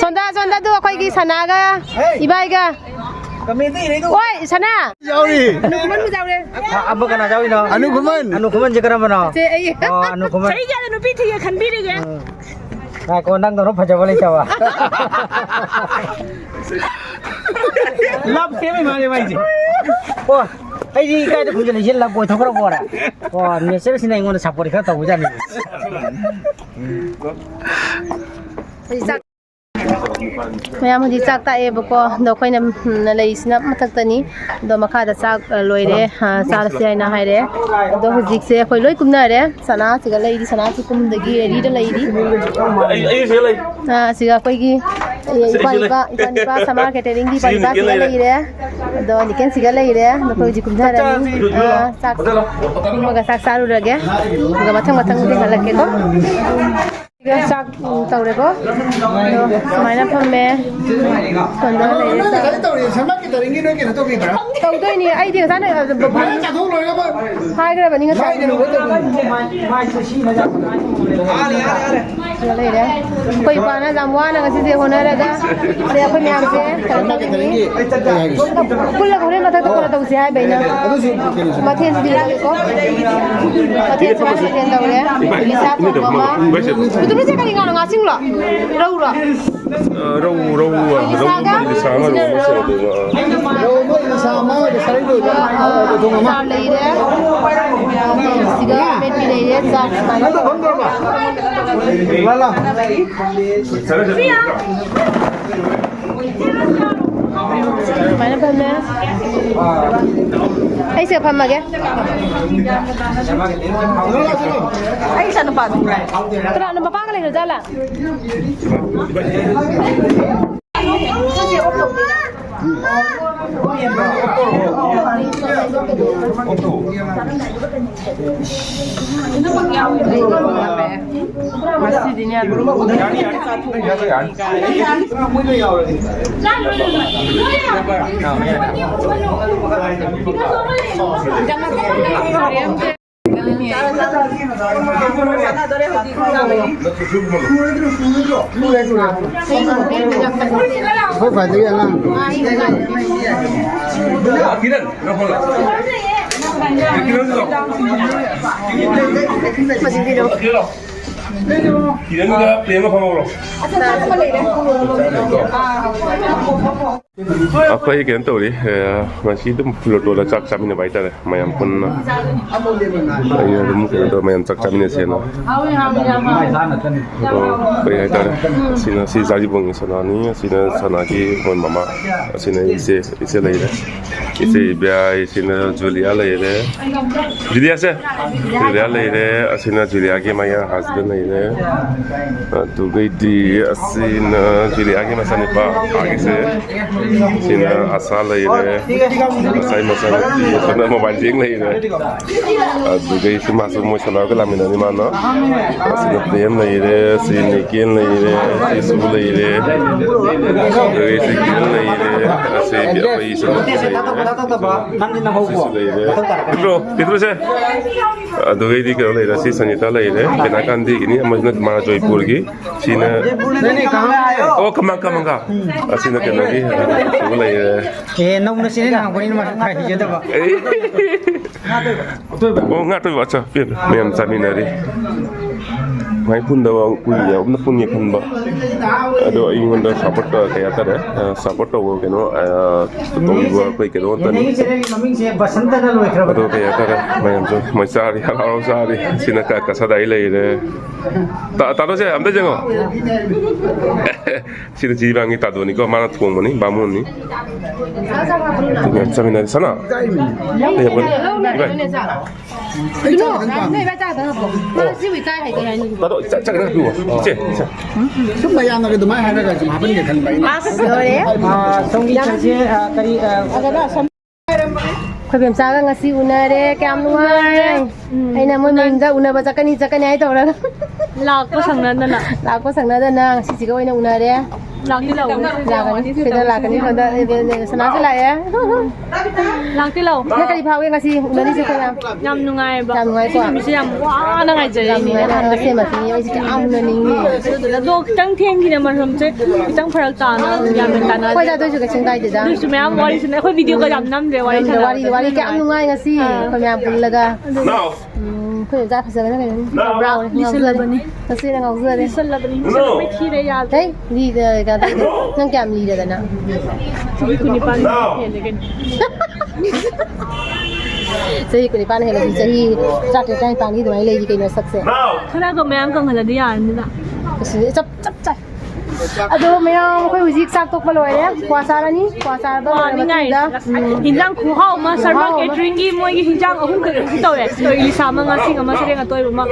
ꯁꯣꯝꯗ, ꯁꯣꯝꯗ ꯑꯗꯨ ꯑꯩꯈꯣꯏꯒꯤ ꯁꯅꯥꯒ ꯏꯕꯥꯏꯒ꯫ ꯍꯣꯏ, ꯁꯅꯥ꯫ ꯌꯥꯎꯔꯤ꯫ ꯑ-, ꯑꯕ ꯀꯅꯥ ꯌꯥꯎꯔꯤꯅꯣ? ꯑꯅꯨ ꯈꯨꯃꯟ꯫ ꯑꯅꯨ ꯈꯨꯃꯟꯁꯦ ꯀꯔꯝꯕꯅꯣ? ꯁꯦ, ꯑꯩ꯫ ꯑꯣ, ꯑꯅꯨ ꯈꯨꯃꯟ꯫ ꯆꯍꯤ ꯀꯌꯥꯗ ꯅꯨꯄꯤ ꯊꯤꯒꯦ ꯈꯟꯕꯤꯔꯤꯒꯦ? ꯎꯝ꯫ ꯉꯥꯏꯈꯣ, ꯅꯪꯗꯧꯅ ꯐꯖꯕ ꯂꯩꯇꯕ꯫ ꯂꯞ ꯁꯦꯝꯃꯤ ꯃꯥꯜꯂꯦ ꯃꯥꯏꯁꯦ꯫ ꯑꯣ, ꯑꯩꯗꯤ ꯏꯀꯥꯏꯗ ꯈꯨꯝꯖꯤꯜꯂꯤꯁꯦ ꯂꯞ ꯑꯣꯏꯊꯣꯛꯈ꯭ꯔꯕ ꯑꯣꯏꯔꯦ꯫ ꯑꯣ, ꯅꯦꯆꯔꯁꯤꯅ ꯑꯩꯉꯣꯟꯗ ꯁꯞꯄꯣꯔꯠ ꯈꯔ ꯇꯧꯕꯖꯥꯠꯅꯤ꯫ ꯃꯌꯥꯝ ꯍꯧꯖꯤꯛ ꯆꯥꯛ ꯇꯥꯛꯑꯦꯕꯀꯣ, ꯑꯗꯣ ꯑꯩꯈꯣꯏꯅ, ꯎꯝ, ꯂꯩꯔꯤꯁꯤꯅ ꯃꯊꯛꯇꯅꯤ꯫ ꯑꯗꯣ ꯃꯈꯥꯗ ꯆꯥꯛ, ꯑ, ꯂꯣꯏꯔꯦ, ꯑ, ꯆꯥꯔꯁꯦ ꯍꯥꯏꯅ ꯍꯥꯏꯔꯦ꯫ ꯑꯗꯣ ꯍꯧꯖꯤꯛꯁꯦ ꯑꯩꯈꯣꯏ ꯂꯣꯏ ꯀꯨꯝꯅꯔꯦ꯫ ꯁꯅꯥꯁꯤꯒ ꯂꯩꯔꯤ, ꯁꯅꯥꯁꯤ ꯀꯨꯝꯗꯒꯤ ꯔꯦꯗꯤꯗ ꯂꯩꯔꯤ꯫ ꯑꯩ, ꯑꯩ ꯁꯤꯗ ꯂꯩ꯫ ꯑ, ꯁꯤꯒ ꯑꯩꯈꯣꯏꯒꯤ, ꯑꯦ, ꯁꯤ ꯏꯄꯥ ꯂꯩ꯫ ꯅꯤꯄꯥ, ꯏꯄꯥ ꯅꯤꯄꯥ ꯁꯃꯥ ꯀꯦꯇꯔꯤꯡꯒꯤ ꯏꯄꯥ ꯁꯤ ꯅꯤꯄꯥ ꯅꯤꯀꯦꯟ ꯁꯤꯒ ꯂꯩꯔꯦ꯫ ꯂꯩꯔꯦ꯫ ꯑꯗꯣ ꯅꯤꯀꯦꯟ ꯁꯤꯒ ꯂꯩꯔꯦ꯫ ꯑꯗꯣ ꯑꯩꯈꯣꯏ ꯍꯧꯖꯤꯛ ꯀꯨꯝꯊꯔꯅꯤ꯫ ꯆꯥꯛ ꯆꯥꯔꯁꯤ꯫ ꯑ, ꯆꯥꯛ ꯀꯨꯝꯃꯒ ꯆꯥꯛ ꯆꯥꯔꯨꯔꯒꯦ꯫ ꯑꯗꯨꯒ ꯃꯊꯪ ꯃꯊꯪ ꯊꯦꯡꯅꯍꯜꯂꯛꯀꯦꯀꯣ꯫ ꯁꯤꯒ ꯆꯥꯛ, ꯎꯝ, ꯇꯧꯔꯦꯀꯣ꯫ ꯑꯗꯣ ꯁꯨꯃꯥꯏꯅ ꯐꯝꯃꯦ꯫ ꯁꯣꯝꯗ ꯂꯩꯔꯦ ꯆꯥꯛ꯫ ꯇꯧꯔꯤ, ꯁꯃꯥ ꯀꯦꯇꯔꯤꯡꯒꯤ ꯅꯣꯏ ꯀꯩꯅꯣ ꯇꯧꯕꯤꯕ꯭ꯔꯥ? ꯇꯧꯗꯣꯏꯅꯤ꯫ ꯑꯩꯗꯤ ꯉꯁꯥꯏꯅ, ꯑ, ꯕ-, ꯕ-, ꯂꯣꯏꯅ ꯆꯥꯊꯣꯛ ꯂꯣꯏꯔꯒ ꯍꯥꯏꯈ꯭ꯔꯕꯅꯤ ꯉꯁꯥꯏ꯫ ꯃꯥꯏ ꯀꯩꯅꯣ ꯂꯣꯏ ꯇꯧꯕꯤꯕ꯭ꯔꯥ? ꯁꯤꯗ ꯂꯩꯔꯦ꯫ ꯑꯩꯈꯣꯏ ꯏꯄꯥꯅ ꯌꯥꯝ ꯋꯥꯅ ꯉꯁꯤꯁꯦ ꯍꯣꯠꯅꯔꯒ, ꯑꯗꯩ ꯑꯩꯈꯣꯏ ꯃꯌꯥꯝꯁꯦ ꯀꯩꯅꯣ ꯇꯧꯔꯤꯅꯤ꯫ ꯄꯨꯜꯂꯒ ꯍꯣꯔꯦꯟ ꯃꯊꯛꯇ ꯀꯣꯟꯅ ꯇꯧꯁꯦ ꯍꯥꯏꯕ ꯑꯩꯅ꯫ ꯑꯗꯨꯁꯨ ꯀꯩꯅꯣꯁꯦ꯫ ꯃꯊꯦꯜꯁꯤꯗꯤ ꯂꯣꯏꯔꯦꯀꯣ꯫ ꯃꯊꯦꯜ ꯁꯨꯃꯥꯏꯅ ꯃꯊꯦꯜ ꯇꯧꯔꯦ꯫ ꯏꯁꯥ ꯊꯣꯡꯕ ꯑꯃ꯫ ꯀꯨꯇꯨꯝꯁꯦ ꯀꯔꯤ ꯉꯥꯅꯣ? ꯉꯥꯁꯤꯡꯂꯣ? ꯔꯧꯔꯣ? ꯑ, ꯔꯧ, ꯔꯧ, ꯑ, ꯔꯧ ꯏꯂꯤꯁꯥꯒ? ꯑꯃ, ꯏꯂꯤꯁꯥ ꯑꯃ, ꯔꯧ ꯑꯃ ꯁꯦꯝꯃꯛꯑꯣ, ꯑꯗꯨꯒ, ꯑ, ꯔꯧ ꯑꯃ, ꯏꯂꯤꯁꯥ ꯑꯃ, ꯏꯂꯤꯁꯥ ꯂꯩꯗꯣꯏꯕ꯫ ꯑ, ꯑꯗꯨꯒ ꯑꯃ꯫ ꯆꯥꯔ ꯂꯩꯔꯦ꯫ ꯁꯤꯒ ꯑꯃꯦꯠꯄꯤ ꯂꯩꯔꯦ꯫ ꯆꯥꯛ ꯁꯨꯃꯥꯏꯅ ꯅꯪ ꯇꯧꯐꯝ ꯇꯧꯔꯕ? ꯂꯥ, ꯂꯥ꯫ ꯁꯨꯃꯥꯏꯅ ꯐꯝꯃꯦ꯫ ꯑꯩꯁꯦ ꯐꯝꯃꯒꯦ꯫ ꯑꯩ ꯏꯆꯥꯅꯨꯄꯥꯗꯣ꯫ ꯀꯅꯥꯅꯣ ꯃꯄꯥꯒ ꯂꯩꯈ꯭ꯔꯖꯥꯠꯂꯥ? ꯉꯁꯤꯗꯤꯅꯦ꯫ ꯑꯩꯈꯣꯏ ꯈ꯭ꯋꯥꯏꯗꯒꯤ ꯑꯉꯥꯡ꯫ ꯀꯤꯔꯟꯒ ꯄ꯭ꯔꯦꯝꯒ ꯐꯝꯍꯧꯔꯣ꯫ ꯑꯩꯈꯣꯏ ꯀꯩꯅꯣ ꯇꯧꯔꯤ, ꯑ, ꯉꯁꯤ ꯑꯗꯨꯝ ꯂꯣꯇꯣꯗ ꯆꯥꯛ ꯆꯥꯃꯤꯟꯅꯕ ꯍꯥꯏꯇꯥꯔꯦ, ꯃꯌꯥꯝ ꯄꯨꯟꯅ꯫ ꯑꯩꯅ ꯑꯗꯨꯝ ꯀꯩꯅꯣ ꯇꯧꯔ ꯃꯌꯥꯝ ꯆꯥꯛ ꯆꯥꯃꯤꯟꯅꯁꯦꯅ꯫ ꯑ, ꯀꯩ ꯍꯥꯏꯇꯥꯔꯦ, ꯁꯤꯅ ꯁꯤ ꯖꯥꯔꯤꯕꯣꯡꯒꯤ ꯁꯅꯥꯅꯤ, ꯑꯁꯤꯅ ꯁꯅꯥꯒꯤ ꯃꯣꯏ ꯃꯃꯥ, ꯑꯁꯤꯅ ꯏꯆꯦ, ꯏꯆꯦ ꯂꯩꯔꯦ꯫ ꯏꯆꯦ ꯏꯕꯤꯌꯥ, ꯏꯆꯦꯅ ꯖꯨꯂꯤꯌꯥ ꯂꯩꯔꯦ꯫ ꯖꯨꯂꯤꯌꯥꯁꯦ? ꯖꯨꯂꯤꯌꯥ ꯂꯩꯔꯦ꯫ ꯑꯁꯤꯅ ꯖꯨꯂꯤꯌꯥꯒꯤ ꯃꯌꯥ ꯍꯁꯕꯦꯟ ꯂꯩꯔꯦ꯫ ꯑꯗꯨꯒꯩꯗꯤ ꯑꯁꯤꯅ ꯖꯨꯂꯤꯌꯥꯒꯤ ꯃꯆꯥꯅꯨꯄꯥ, ꯑꯥꯒꯤꯁꯦ꯫ ꯁꯤꯅ ꯑꯁꯥ ꯂꯩꯔꯦ꯫ ꯑꯁꯥꯏ ꯃꯆꯥꯅꯨꯄꯤ, ꯑꯁꯤꯅ ꯃꯣꯕꯥꯏꯜ ꯌꯦꯡ ꯂꯩꯔꯦ꯫ ꯑꯗꯨꯗꯒꯤ ꯁꯤ ꯃꯥꯁꯨ ꯃꯣꯏ ꯁꯥꯟꯅꯔꯒ ꯂꯥꯛꯃꯤꯟꯅꯅꯤ ꯃꯥꯅ꯫ ꯑꯁꯤꯅ ꯄ꯭ꯔꯦꯝ ꯂꯩꯔꯦ, ꯁꯤ ꯅꯤꯀꯦꯟ ꯂꯩꯔꯦ, ꯁꯤ ꯁꯨ ꯂꯩꯔꯦ꯫ ꯑꯗꯨꯗꯒꯤ ꯁꯤ ꯀꯤꯔꯟ ꯂꯩꯔꯦ, ꯑꯁꯤ ꯑꯩꯈꯣꯏ ꯏꯆꯟꯅꯨꯄꯤ ꯂꯩꯔꯦ꯫ ꯁꯤꯁꯨ ꯂꯩꯔꯦ꯫ ꯄꯤꯇ꯭ꯔꯣ, ꯄꯤꯇ꯭ꯔꯣꯁꯦ꯫ ꯑꯗꯨꯗꯒꯤꯗꯤ ꯀꯩꯅꯣ ꯂꯩꯔꯦ, ꯁꯤ ꯁꯪꯒꯤꯇꯥ ꯂꯩꯔꯦ, ꯀꯦꯅꯥꯀꯥꯟꯗꯤꯒꯤꯅꯤ, ꯑꯃꯁꯤꯅ ꯃꯥ ꯖꯣꯏꯄꯨꯔꯒꯤ꯫ ꯁꯤꯅ, ꯑꯣ, ꯀꯃꯥꯡ, ꯀꯃꯥꯡꯒ꯫ ꯑꯁꯤꯅ ꯀꯩꯅꯣꯒꯤ, ꯑ, ꯁꯤꯕꯨ ꯂꯩꯔꯦ꯫ ꯑꯦ, ꯅꯧꯅ ꯁꯤꯅꯤ ꯅꯍꯥꯟꯈꯣꯏꯅꯤ ꯃꯁꯛ ꯈꯔ ꯍꯤꯒꯗꯕ꯫ ꯑꯩ, ꯑꯣ, ꯉꯥ ꯑꯇꯣꯏꯕ, ꯑꯠꯆꯥ, ꯄꯦꯟꯅ ꯃꯌꯥꯝ ꯆꯥꯃꯤꯟꯅꯔꯤ꯫ ꯃꯥꯏ ꯄꯨꯟꯗꯕ ꯀꯨꯏꯔꯦ, ꯑꯝꯇ ꯄꯨꯟꯒꯦ ꯈꯟꯕ꯫ ꯑꯗꯣ ꯑꯩꯉꯣꯟꯗ ꯁꯞꯄꯣꯔꯠ ꯇꯧꯔ ꯀꯩ ꯍꯥꯏꯇꯥꯔꯦ, ꯑ, ꯁꯞꯄꯣꯔꯠ ꯇꯧꯕ ꯀꯩꯅꯣ, ꯑ, ꯇꯧꯕꯤꯕ ꯑꯩꯈꯣꯏ ꯀꯩꯅꯣ ꯉꯥꯛꯇꯅꯤ꯫ ꯌꯦꯡꯅꯩꯒꯤ ꯆꯦꯅꯦꯜꯒꯤ ꯃꯃꯤꯡꯁꯦ ꯕꯁꯟꯇꯅ ꯂꯣꯏꯈ꯭ꯔꯕ꯫ ꯑꯗꯣ ꯀꯩ ꯍꯥꯏꯇꯥꯔꯦ, ꯃꯌꯥꯝꯁꯨ ꯃꯣꯏ ꯆꯥꯔꯤ, ꯍꯔꯥꯎ ꯍꯔꯥꯎ ꯆꯥꯔꯤ꯫ ꯁꯤꯅ ꯀ-, ꯀꯁꯥꯗꯥꯏ ꯂꯩꯔꯦ꯫ ꯇꯥ-, ꯇꯥꯗꯣꯁꯦ ꯑꯝꯇ ꯌꯦꯡꯉꯣ꯫ ꯁꯤꯗ ꯖꯤꯔꯤꯕꯥꯝꯒꯤ ꯇꯥꯗꯣꯅꯤꯀꯣ, ꯃꯥꯅ ꯊꯣꯡꯕꯅꯤ, ꯕꯥꯃꯣꯟꯅꯤ꯫ ꯆꯠꯃꯤꯟꯅꯔꯤ, ꯁꯅꯥ꯫ ꯏꯕꯥꯏ꯫ ꯇꯥꯗꯣ, ꯆꯥꯛ, ꯆꯥꯛ ꯈꯤꯇꯪ ꯍꯥꯞꯄꯤꯌꯣ꯫ ꯏꯆꯦ, ꯏꯆꯦ꯫ ꯁꯨꯝ ꯃꯌꯥꯝꯅꯒ ꯑꯗꯨꯃꯥꯏꯅ ꯍꯥꯏꯔꯒ ꯁꯨꯝ ꯍꯥꯞꯍꯟꯒꯦ ꯈꯟꯕ ꯑꯩꯅ꯫ ꯑꯁ, ꯂꯣꯏꯔꯦ꯫ ꯑꯥ, ꯁꯣꯝꯒꯤ ꯆꯠꯁꯦ, ꯑꯥ, ꯀꯔꯤ, ꯑꯥ, ꯑꯩꯈꯣꯏ ꯕꯦꯝꯆꯥꯒ ꯉꯁꯤ ꯎꯅꯔꯦ, ꯀꯌꯥꯝ ꯅꯨꯡꯉꯥꯏ꯫ ꯎꯝ꯫ ꯑꯩꯅ ꯃꯣꯏ ꯃꯌꯨꯝꯗ ꯎꯅꯕ ꯆꯠꯀꯅꯤ, ꯆꯠꯀꯅꯤ ꯍꯥꯏ ꯇꯧꯔꯒ꯫ ꯂꯥꯛꯄ ꯁꯪꯅꯗꯅ꯫ ꯂꯥꯛꯄ ꯁꯪꯅꯗꯅ ꯉꯁꯤꯁꯤꯒ ꯑꯣꯏꯅ ꯎꯅꯔꯦ꯫ ꯂꯥꯛꯇꯤ ꯂꯥꯛꯑꯣ꯫ ꯂꯥꯛꯀꯅꯤ, ꯁꯤꯗ ꯂꯥꯛꯀꯅꯤ, ꯁꯣꯝꯗ ꯁꯅꯥꯁꯨ ꯂꯥꯛꯑꯦ꯫ ꯂꯥꯛꯇꯤ ꯂꯥꯛꯑꯣ꯫ ꯅꯪ ꯀꯔꯤ ꯐꯥꯎꯒꯦ ꯉꯁꯤ ꯎꯅꯔꯤꯁꯦ ꯑꯩꯈꯣꯏ ꯃꯌꯥꯝ? ꯌꯥꯝ ꯅꯨꯡꯉꯥꯏꯕ꯫ ꯌꯌꯥꯝ ꯅꯨꯡꯉꯥꯏꯀꯣ? ꯁꯤ ꯅꯨꯃꯤꯠꯁꯦ ꯌꯥꯝ ꯋꯥꯅ ꯌꯥꯝ ꯉꯥꯏꯖꯔꯛꯏꯅꯦ ꯅꯨꯡꯉꯥꯏ, ꯅꯍꯥꯟꯗꯒꯤ꯫ ꯑꯁꯦꯡꯕ ꯊꯦꯡꯉꯦ, ꯑꯩꯁꯦ ꯀꯌꯥꯝ ꯎꯅꯅꯤꯡꯉꯤ꯫ ꯑꯗꯨꯗꯨꯅ ꯑꯗꯣ ꯈꯤꯇꯪ ꯊꯦꯡꯈꯤꯅꯦ, ꯃꯇꯝꯁꯦ ꯈꯤꯇꯪ ꯐꯔꯛ ꯇꯥꯅ ꯒ꯭ꯌꯥꯟ ꯃꯦꯟ ꯇꯥꯅꯗꯦ꯫ ꯍꯣꯏꯗ, ꯑꯗꯨꯏꯁꯨ ꯀꯩꯁꯨꯝ ꯀꯥꯏꯗꯦꯗ꯫ ꯑꯗꯨꯏꯁꯨ ꯃꯌꯥꯝ ꯋꯥꯔꯤ ꯁꯥꯟꯅ-, ꯑꯩꯈꯣꯏ ꯚꯤꯗꯤꯑꯣꯒ ꯌꯥꯝ ꯅꯝꯗ꯭ꯔꯦ, ꯋꯥꯔꯤ ꯅꯝꯗ꯭ꯔꯦ, ꯁꯥꯟꯅꯕꯗ꯫ ꯋꯥꯔꯤ, ꯋꯥꯔꯤ ꯀꯌꯥꯝ ꯅꯨꯡꯉꯥꯏ ꯉꯁꯤ, ꯑꯥ꯫ ꯑꯩꯈꯣꯏ ꯃꯌꯥꯝ ꯄꯨꯜꯂꯒ꯫ ꯅꯥꯎ꯫ ꯎꯝ꯫ ꯑꯩꯈꯣꯏ ꯑꯣꯖꯥ ꯐꯖꯕꯅ ꯀꯩꯅꯣꯅꯤ? ꯕ꯭ꯔꯥꯎꯟ ꯉꯥꯎꯖꯔꯦ꯫ ꯂꯤꯁꯜꯂꯕꯅꯤ꯫ ꯉꯁꯤꯅ ꯉꯥꯎꯖꯔꯦ꯫ ꯂꯤꯁꯜꯂꯕꯅꯤ꯫ ꯃꯤꯁꯜ ꯂꯣꯏ ꯊꯤꯔꯦ, ꯌꯥꯗ꯭ꯔꯦ꯫ ꯍꯩ, ꯂꯤꯗ-, ꯀꯩꯅꯣ ꯇꯧꯗꯦ꯫ ꯅꯪ ꯀꯌꯥꯝ ꯂꯤꯔꯗꯅ? ꯆꯍꯤ ꯀꯨꯟꯅꯤꯄꯥꯟ ꯍꯦꯜꯂꯦ ꯀꯩꯅꯣ꯫ ꯆꯍꯤ ꯀꯨꯟꯅꯤꯄꯥꯟ ꯍꯦꯜꯂꯗꯤ ꯆꯍꯤ ꯇꯔꯥꯇꯔꯦꯠ, ꯇꯔꯥꯅꯤꯄꯥꯟꯒꯤ ꯑꯗꯨꯃꯥꯏꯅ ꯂꯩꯔꯤ ꯀꯩꯅꯣ ꯁꯛꯁꯦ꯫ ꯈꯔꯒ ꯃꯌꯥꯝ ꯀꯪꯍꯜꯂꯗꯤ ꯌꯥꯔꯅꯤꯗ꯫ ꯑꯁꯤꯗꯤ ꯆꯞ, ꯆꯞ ꯆꯥꯏ꯫ ꯑꯗꯣ ꯃꯌꯥꯝ, ꯑꯩꯈꯣꯏ ꯍꯧꯖꯤꯛ ꯆꯥꯛ ꯇꯣꯛꯄ ꯂꯣꯏꯔꯦ, ꯀ꯭ꯋꯥ ꯆꯥꯔꯅꯤ, ꯀ꯭ꯋꯥ ꯆꯥꯔꯕ ꯂꯣꯏꯔ ꯃꯇꯨꯡꯗ, ꯎꯝ, ꯍꯤꯟꯖꯥꯡ ꯈꯨꯍꯥꯎ ꯑꯃ, ꯁꯔꯃ ꯈꯨꯍꯥꯎ ꯑꯃ꯫ ꯀꯦꯇꯔꯤꯡꯒꯤ ꯃꯣꯏꯒꯤ ꯍꯤꯟꯖꯥꯡ ꯑꯍꯨꯝ ꯈꯛꯇꯁꯨ ꯇꯧꯋꯦ꯫ ꯏꯂꯤꯁꯥ ꯑꯃ, ꯉꯥꯁꯤꯡ ꯑꯃ, ꯁꯔꯦꯡ ꯑꯇꯣꯏꯕ ꯑꯃ꯫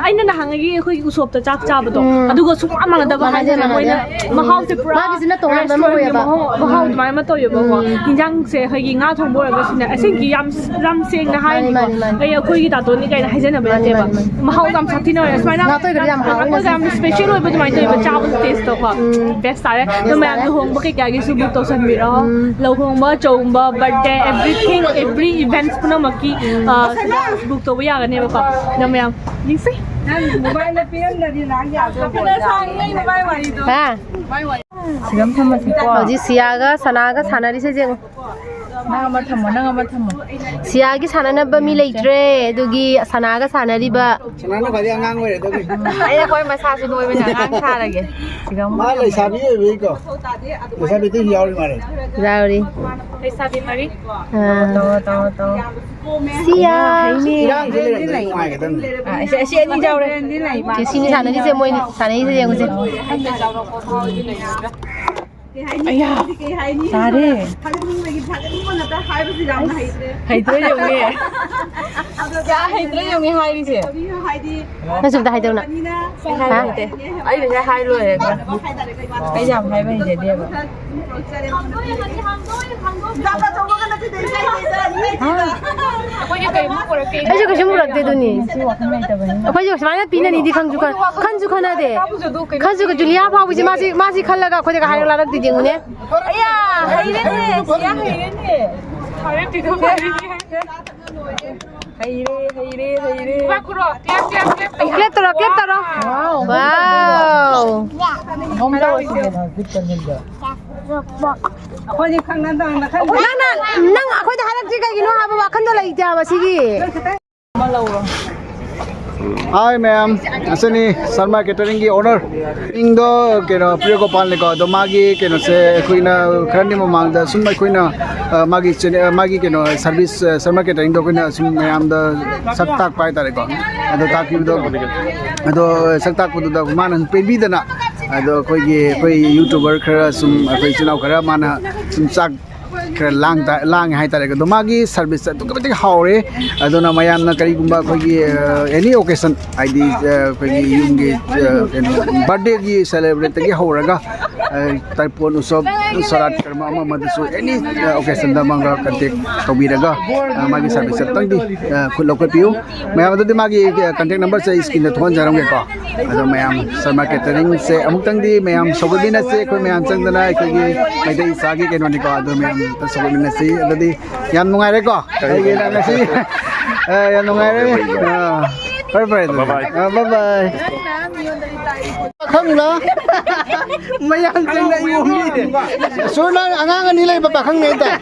ꯑꯩꯅ ꯅꯍꯥꯟꯉꯩꯒꯤ ꯑꯩꯈꯣꯏꯒꯤ ꯎꯁꯣꯞꯇ ꯆꯥꯛ ꯆꯥꯕꯗꯣ, ꯎꯝ꯫ ꯑꯗꯨꯒ ꯁꯨꯡꯃꯥꯟ ꯃꯥꯟꯅꯗꯕ ꯃꯥꯟꯅꯗꯦ, ꯍꯥꯏꯇꯥꯔꯦ꯫ ꯃꯥꯟꯅꯗꯦ꯫ ꯃꯣꯏꯅ ꯃꯍꯥꯎꯁꯦ ꯄꯨꯔꯥ ꯃꯥꯒꯤꯁꯤꯅ ꯇꯣꯉꯥꯟꯕ ꯑꯃ restaurantꯒꯤ ꯑꯣꯏꯌꯦꯕ꯫ ꯃꯍꯥꯎ, ꯃꯍꯥꯎ ꯎꯝ꯫ ꯑꯗꯨꯃꯥꯏꯅ ꯑꯃ ꯇꯧꯋꯦꯕꯀꯣ꯫ ꯎꯝ꯫ ꯍꯤꯟꯖꯥꯡꯁꯦ ꯑꯩꯈꯣꯏꯒꯤ ꯉꯥ ꯊꯣꯡꯕ ꯑꯣꯏꯔꯒꯁꯨꯅꯦ, ꯑꯁꯦꯡꯒꯤ ꯌꯥꯝ, ꯌꯥꯝ ꯁꯦꯡꯅ ꯃꯥꯅꯤ, ꯍꯥꯏꯅꯤꯀꯣ꯫ ꯃꯥꯅꯤ, ꯃꯥꯅꯤ꯫ ꯑꯩ ꯑꯩꯈꯣꯏꯒꯤ ꯇꯥꯇꯣꯟꯅꯤ ꯀꯥꯏꯅ ꯍꯥꯏꯖꯅꯕ ꯃꯥꯅꯤ, ꯅꯠꯇꯦꯕ꯫ ꯃꯥꯅꯤ, ꯃꯥꯅꯤ꯫ ꯃꯍꯥꯎ ꯌꯥꯝ ꯁꯥꯊꯤꯅ ꯑꯣꯏꯔꯦ꯫ ꯁꯨꯃꯥꯏꯅ ꯉꯥ ꯑꯇꯣꯏꯒꯗꯤ ꯌꯥꯝ ꯍꯥꯎꯋꯦ ꯑꯩꯈꯣꯏꯒ ꯌꯥꯝ ꯉꯁꯤ꯫ Special ꯑꯣꯏꯕ ꯑꯗꯨꯃꯥꯏꯅ ꯇꯧꯋꯦꯕ ꯆꯥꯕ tasteꯇꯣꯀꯣ꯫ ꯎꯝ꯫ Best ꯇꯥꯔꯦ꯫ Best ꯑꯗꯣ ꯃꯌꯥꯝ ꯇꯥꯔꯦ꯫ ꯂꯨꯍꯣꯡꯕ ꯀꯩꯀꯥꯒꯤꯁꯨ book ꯇꯧꯁꯟꯕꯤꯔꯣ꯫ ꯎꯝ꯫ ꯂꯨꯍꯣꯡꯕ, ꯆꯣꯡꯕ, birthday, everything, every events ꯄꯨꯝꯅꯃꯛꯀꯤ, ꯎꯝ꯫ ꯑ, ꯁꯤꯗ book ꯇꯧꯕ ꯌꯥꯒꯅꯦꯕꯀꯣ꯫ ꯑꯗꯣ ꯃꯌꯥꯝ ꯌꯦꯡꯁꯤ꯫ ꯅꯪ mobileꯗ ꯄꯤꯔꯝꯗ꯭ꯔꯗꯤ ꯂꯥꯛ ꯌꯥꯗꯧꯕ꯫ ꯍꯥ? ꯁꯤꯗ ꯑꯃ ꯊꯝꯃꯁꯤꯀꯣ꯫ ꯍꯧꯖꯤꯛ ꯁꯤꯌꯥꯒ ꯁꯅꯥꯒ ꯁꯥꯟꯅꯔꯤꯁꯦ ꯌꯦꯡꯉꯨ꯫ ꯅꯪ ꯑꯃ ꯊꯝꯃꯣ, ꯅꯪ ꯑꯃ ꯊꯝꯃꯣ꯫ ꯁꯤꯌꯥꯒꯤ ꯁꯥꯟꯅꯅꯕ ꯃꯤ ꯂꯩꯇ꯭ꯔꯦ, ꯑꯗꯨꯒꯤ ꯁꯅꯥꯒ ꯁꯥꯟꯅꯔꯤꯕ꯫ ꯁꯅꯥꯅ ꯈ꯭ꯋꯥꯏꯗꯒꯤ ꯑꯉꯥꯡ ꯑꯣꯏꯔꯦ ꯑꯗꯨꯒꯤ꯫ ꯑꯩ ꯑꯩꯈꯣꯏ ꯃꯁꯥꯁꯨ ꯅꯣꯏꯕꯅ ꯑꯉꯥꯡ ꯁꯥꯔꯒꯦ꯫ ꯁꯤꯒ ꯑꯃ ꯃꯥ ꯂꯩꯁꯥꯕꯤ ꯑꯣꯏꯕꯒꯤꯀꯣ꯫ ꯂꯩꯁꯥꯕꯤ ꯑꯗꯨꯝ ꯌꯥꯎꯔꯤ ꯃꯥꯜꯂꯦ꯫ ꯌꯥꯎꯔꯤ꯫ ꯂꯩꯁꯥꯕꯤ ꯃꯔꯤ꯫ ꯑꯥ꯫ ꯇꯧꯔꯣ, ꯇꯧꯔꯣ, ꯇꯧꯔꯣ꯫ ꯁꯤꯌꯥ꯫ ꯏꯔꯥꯡꯁꯦ ꯂꯩꯔꯝꯗ꯭ꯔꯗꯤ ꯅꯨꯡꯉꯥꯏꯒꯗꯕꯅꯤ꯫ ꯑꯥ, ꯑꯁꯤ, ꯑꯁꯤ ꯑꯅꯤ ꯌꯥꯎꯔꯦ꯫ ꯁꯤꯅꯤ ꯁꯥꯟꯅꯔꯤꯁꯦ, ꯃꯣꯏ ꯁꯥꯟꯅꯔꯤꯁꯦ ꯌꯦꯡꯉꯨꯁꯦ꯫ ꯑꯌꯥ, ꯇꯥꯔꯦ꯫ ꯍꯩꯇ꯭ꯔꯦ ꯌꯦꯡꯉꯨꯅꯦ꯫ ꯀꯌꯥ ꯍꯩꯇ꯭ꯔꯦ ꯌꯦꯡꯉꯨꯅꯦ ꯍꯥꯏꯔꯤꯁꯦ꯫ ꯅꯪꯁꯨ ꯑꯝꯇ ꯍꯥꯏꯗꯧꯅ꯫ ꯍꯥ? ꯑꯩ ꯉꯁꯥꯏ ꯍꯥꯏ ꯂꯣꯏꯔꯦ꯫ ꯑꯩ ꯌꯥꯝ ꯍꯥꯏꯕ ꯍꯩꯖꯗꯦꯕ꯫ ꯑꯩꯁꯨ ꯀꯩꯁꯨꯝ ꯄꯨꯔꯛꯇꯦ ꯑꯗꯨꯅꯤ꯫ ꯉꯁꯤ ꯋꯥꯈꯜ ꯂꯩꯇꯕꯅꯤꯅ꯫ ꯑꯩꯈꯣꯏꯁꯨ ꯁꯨꯃꯥꯏꯅ ꯄꯤꯅꯅꯤꯗꯤ ꯈꯪꯁꯨ ꯈꯟ-, ꯈꯟꯁꯨ ꯈꯟꯅꯗꯦ꯫ ꯈꯟꯁꯨ ꯈꯟꯅꯗꯦ꯫ ꯖꯨꯂꯤꯌꯥ ꯐꯥꯎꯕꯁꯦ ꯃꯥꯁꯤ, ꯃꯥꯁꯤ ꯈꯜꯂꯒ ꯑꯩꯈꯣꯏꯗꯒ ꯍꯥꯏꯔ ꯂꯥꯔꯛꯇꯦ ꯌꯦꯡꯉꯨꯅꯦ꯫ ꯑꯌꯥ, ꯍꯩꯔꯦꯅꯦ, ꯁꯤꯌꯥ ꯍꯩꯔꯦꯅꯦ꯫ ꯍꯩꯔꯦ, ꯍꯩꯔꯦ, ꯍꯩꯔꯦ꯫ Clap ꯇꯧꯔꯣ, clap ꯇꯧꯔꯣ꯫ Wow. Wow. ꯑꯩꯈꯣꯏꯗꯤ ꯈꯪꯅꯗꯕꯅꯤꯅ ꯈꯪꯗꯦ꯫ ꯅꯪꯅ, ꯅꯪ ꯑꯩꯈꯣꯏꯗ ꯍꯥꯏꯔꯛꯇ꯭ꯔꯤ ꯀꯩꯒꯤꯅꯣ ꯍꯥꯏꯕ ꯋꯥꯈꯟꯗꯣ ꯂꯩꯇꯦ ꯍꯥꯏꯕ ꯁꯤꯒꯤ꯫ ꯑꯃ ꯂꯧꯔꯣ꯫ Hi ꯃꯌꯥꯝ, ꯑꯁꯤꯅꯤ ꯁꯔꯃ ꯀꯦꯇꯔꯤꯡꯒꯤ ꯑꯣꯅꯔ꯫ ꯃꯤꯡꯗꯣ ꯀꯩꯅꯣ ꯄ꯭ꯔꯤꯌ ꯒꯣꯄꯥꯜꯅꯤꯀꯣ꯫ ꯑꯗꯣ ꯃꯥꯒꯤ ꯀꯩꯅꯣꯁꯦ ꯑꯩꯈꯣꯏꯅ ꯈꯔꯅꯤ ꯃꯃꯥꯡꯗ ꯁꯨꯝ ꯑꯩꯈꯣꯏꯅ, ꯑ, ꯃꯥꯒꯤ ꯆꯦꯅꯦ-, ꯑ, ꯃꯥꯒꯤ ꯀꯩꯅꯣ ꯁꯥꯔꯚꯤꯁ, ꯑ, ꯁꯔꯃ ꯀꯦꯇꯔꯤꯡꯗꯣ ꯑꯩꯈꯣꯏꯅ ꯁꯨꯝ ꯃꯌꯥꯝꯗ ꯁꯛ ꯇꯥꯛꯄ ꯍꯥꯏꯇꯥꯔꯦꯀꯣ꯫ ꯑꯗꯣ ꯇꯥꯛꯄꯤꯕꯗꯣ, ꯑꯗꯣ ꯁꯛ ꯇꯥꯛꯄꯗꯨꯗ ꯃꯥꯅ ꯁꯨꯝ ꯄꯦꯟꯕꯤꯗꯅ, ꯑꯗꯣ ꯑꯩꯈꯣꯏꯒꯤ, ꯑꯩꯈꯣꯏ ꯌꯨꯇ꯭ꯌꯨꯕꯔ ꯈꯔ ꯁꯨꯝ, ꯑꯩꯈꯣꯏ ꯏꯆꯤꯜ ꯏꯅꯥꯎ ꯈꯔ ꯃꯥꯅ ꯁꯨꯝ ꯆꯥꯛ ꯈꯔ ꯂꯥꯡ ꯇ-, ꯂꯥꯡꯉꯦ ꯍꯥꯏꯇꯥꯔꯦ꯫ ꯑꯗꯣ ꯃꯥꯒꯤ ꯁꯥꯔꯚꯤꯁꯁꯦ ꯑꯗꯨꯛꯀꯤ ꯃꯇꯤꯛ ꯍꯥꯎꯔꯦ꯫ ꯑꯗꯨꯅ ꯃꯌꯥꯝꯅ ꯀꯔꯤꯒꯨꯝꯕ ꯑꯩꯈꯣꯏꯒꯤ, ꯑ, ꯑꯦꯅꯤ ꯑꯣꯀꯦꯁꯟ, ꯍꯥꯏꯗꯤ, ꯑ, ꯑꯩꯈꯣꯏꯒꯤ ꯌꯨꯝꯒꯤ, ꯑ, ꯀꯩꯅꯣ, ꯕꯥꯔꯗꯦꯒꯤ ꯁꯦꯂꯦꯕ꯭ꯔꯦꯠꯇꯒꯤ ꯍꯧꯔꯒ, ꯑ, ꯇꯔꯄꯣꯟ ꯎꯠꯁꯕ, ꯁꯣꯔꯥꯠ ꯀꯔꯃ ꯑꯃ ꯑꯃꯗꯁꯨ ꯑꯦꯅꯤ, ꯑ, ꯑꯣꯀꯦꯁꯟꯗ ꯃꯥꯒ ꯀꯟꯇꯦꯛ ꯇꯧꯕꯤꯔꯒ, ꯑ, ꯃꯥꯒꯤ ꯁꯥꯔꯚꯤꯁꯁꯦ ꯑꯝꯇꯪꯗꯤ, ꯑ, ꯈꯨꯠ ꯂꯧꯈꯠꯄꯤꯌꯨ꯫ ꯃꯌꯥꯝ ꯑꯗꯨꯗꯤ ꯃꯥꯒꯤ, ꯑ, ꯀꯟꯇꯦꯛ ꯅꯝꯕꯔꯁꯦ ꯑꯩ ꯁ꯭ꯀ꯭ꯔꯤꯟꯗ ꯊꯣꯛꯍꯟꯖꯔꯝꯒꯦꯀꯣ꯫ ꯑꯗꯣ ꯃꯌꯥꯝ ꯁꯔꯃ ꯀꯦꯇꯔꯤꯡꯁꯦ ꯑꯃꯨꯛꯇꯪꯗꯤ ꯃꯌꯥꯝ ꯁꯧꯒꯠꯃꯤꯟꯅꯁꯤ, ꯑꯩꯈꯣꯏ ꯃꯌꯥꯝ ꯆꯪꯗꯅ ꯑꯩꯈꯣꯏꯒꯤ ꯃꯩꯇꯩ ꯏꯆꯥꯒꯤ ꯀꯩꯅꯣꯅꯤꯀꯣ꯫ ꯑꯗꯣ ꯃꯌꯥꯝ ꯑꯝꯇ ꯁꯧꯒꯠꯃꯤꯟꯅꯁꯤ꯫ ꯑꯗꯨꯗꯤ ꯌꯥꯝ ꯅꯨꯡꯉꯥꯏꯔꯦꯀꯣ ꯑꯩꯒꯤ ꯉꯁꯤ, ꯑ, ꯌꯥꯝ ꯅꯨꯡꯉꯥꯏꯔꯦ꯫ ꯑ, ꯐꯔꯦ ꯐꯔꯦ ꯑꯗꯨꯗꯤ꯫ Bye bye. ꯑ, bye bye. ꯄꯥꯈꯪꯂ? ꯃꯌꯥꯝ ꯆꯪꯗ ꯑꯩ ꯑꯣꯟꯕꯤꯔꯦ꯫ ꯁꯨꯔ ꯅꯪ ꯑꯉꯥꯡ ꯑꯅꯤ ꯂꯩꯕ ꯄꯥꯈꯪꯅꯦ ꯍꯥꯏꯇꯥꯔꯦ꯫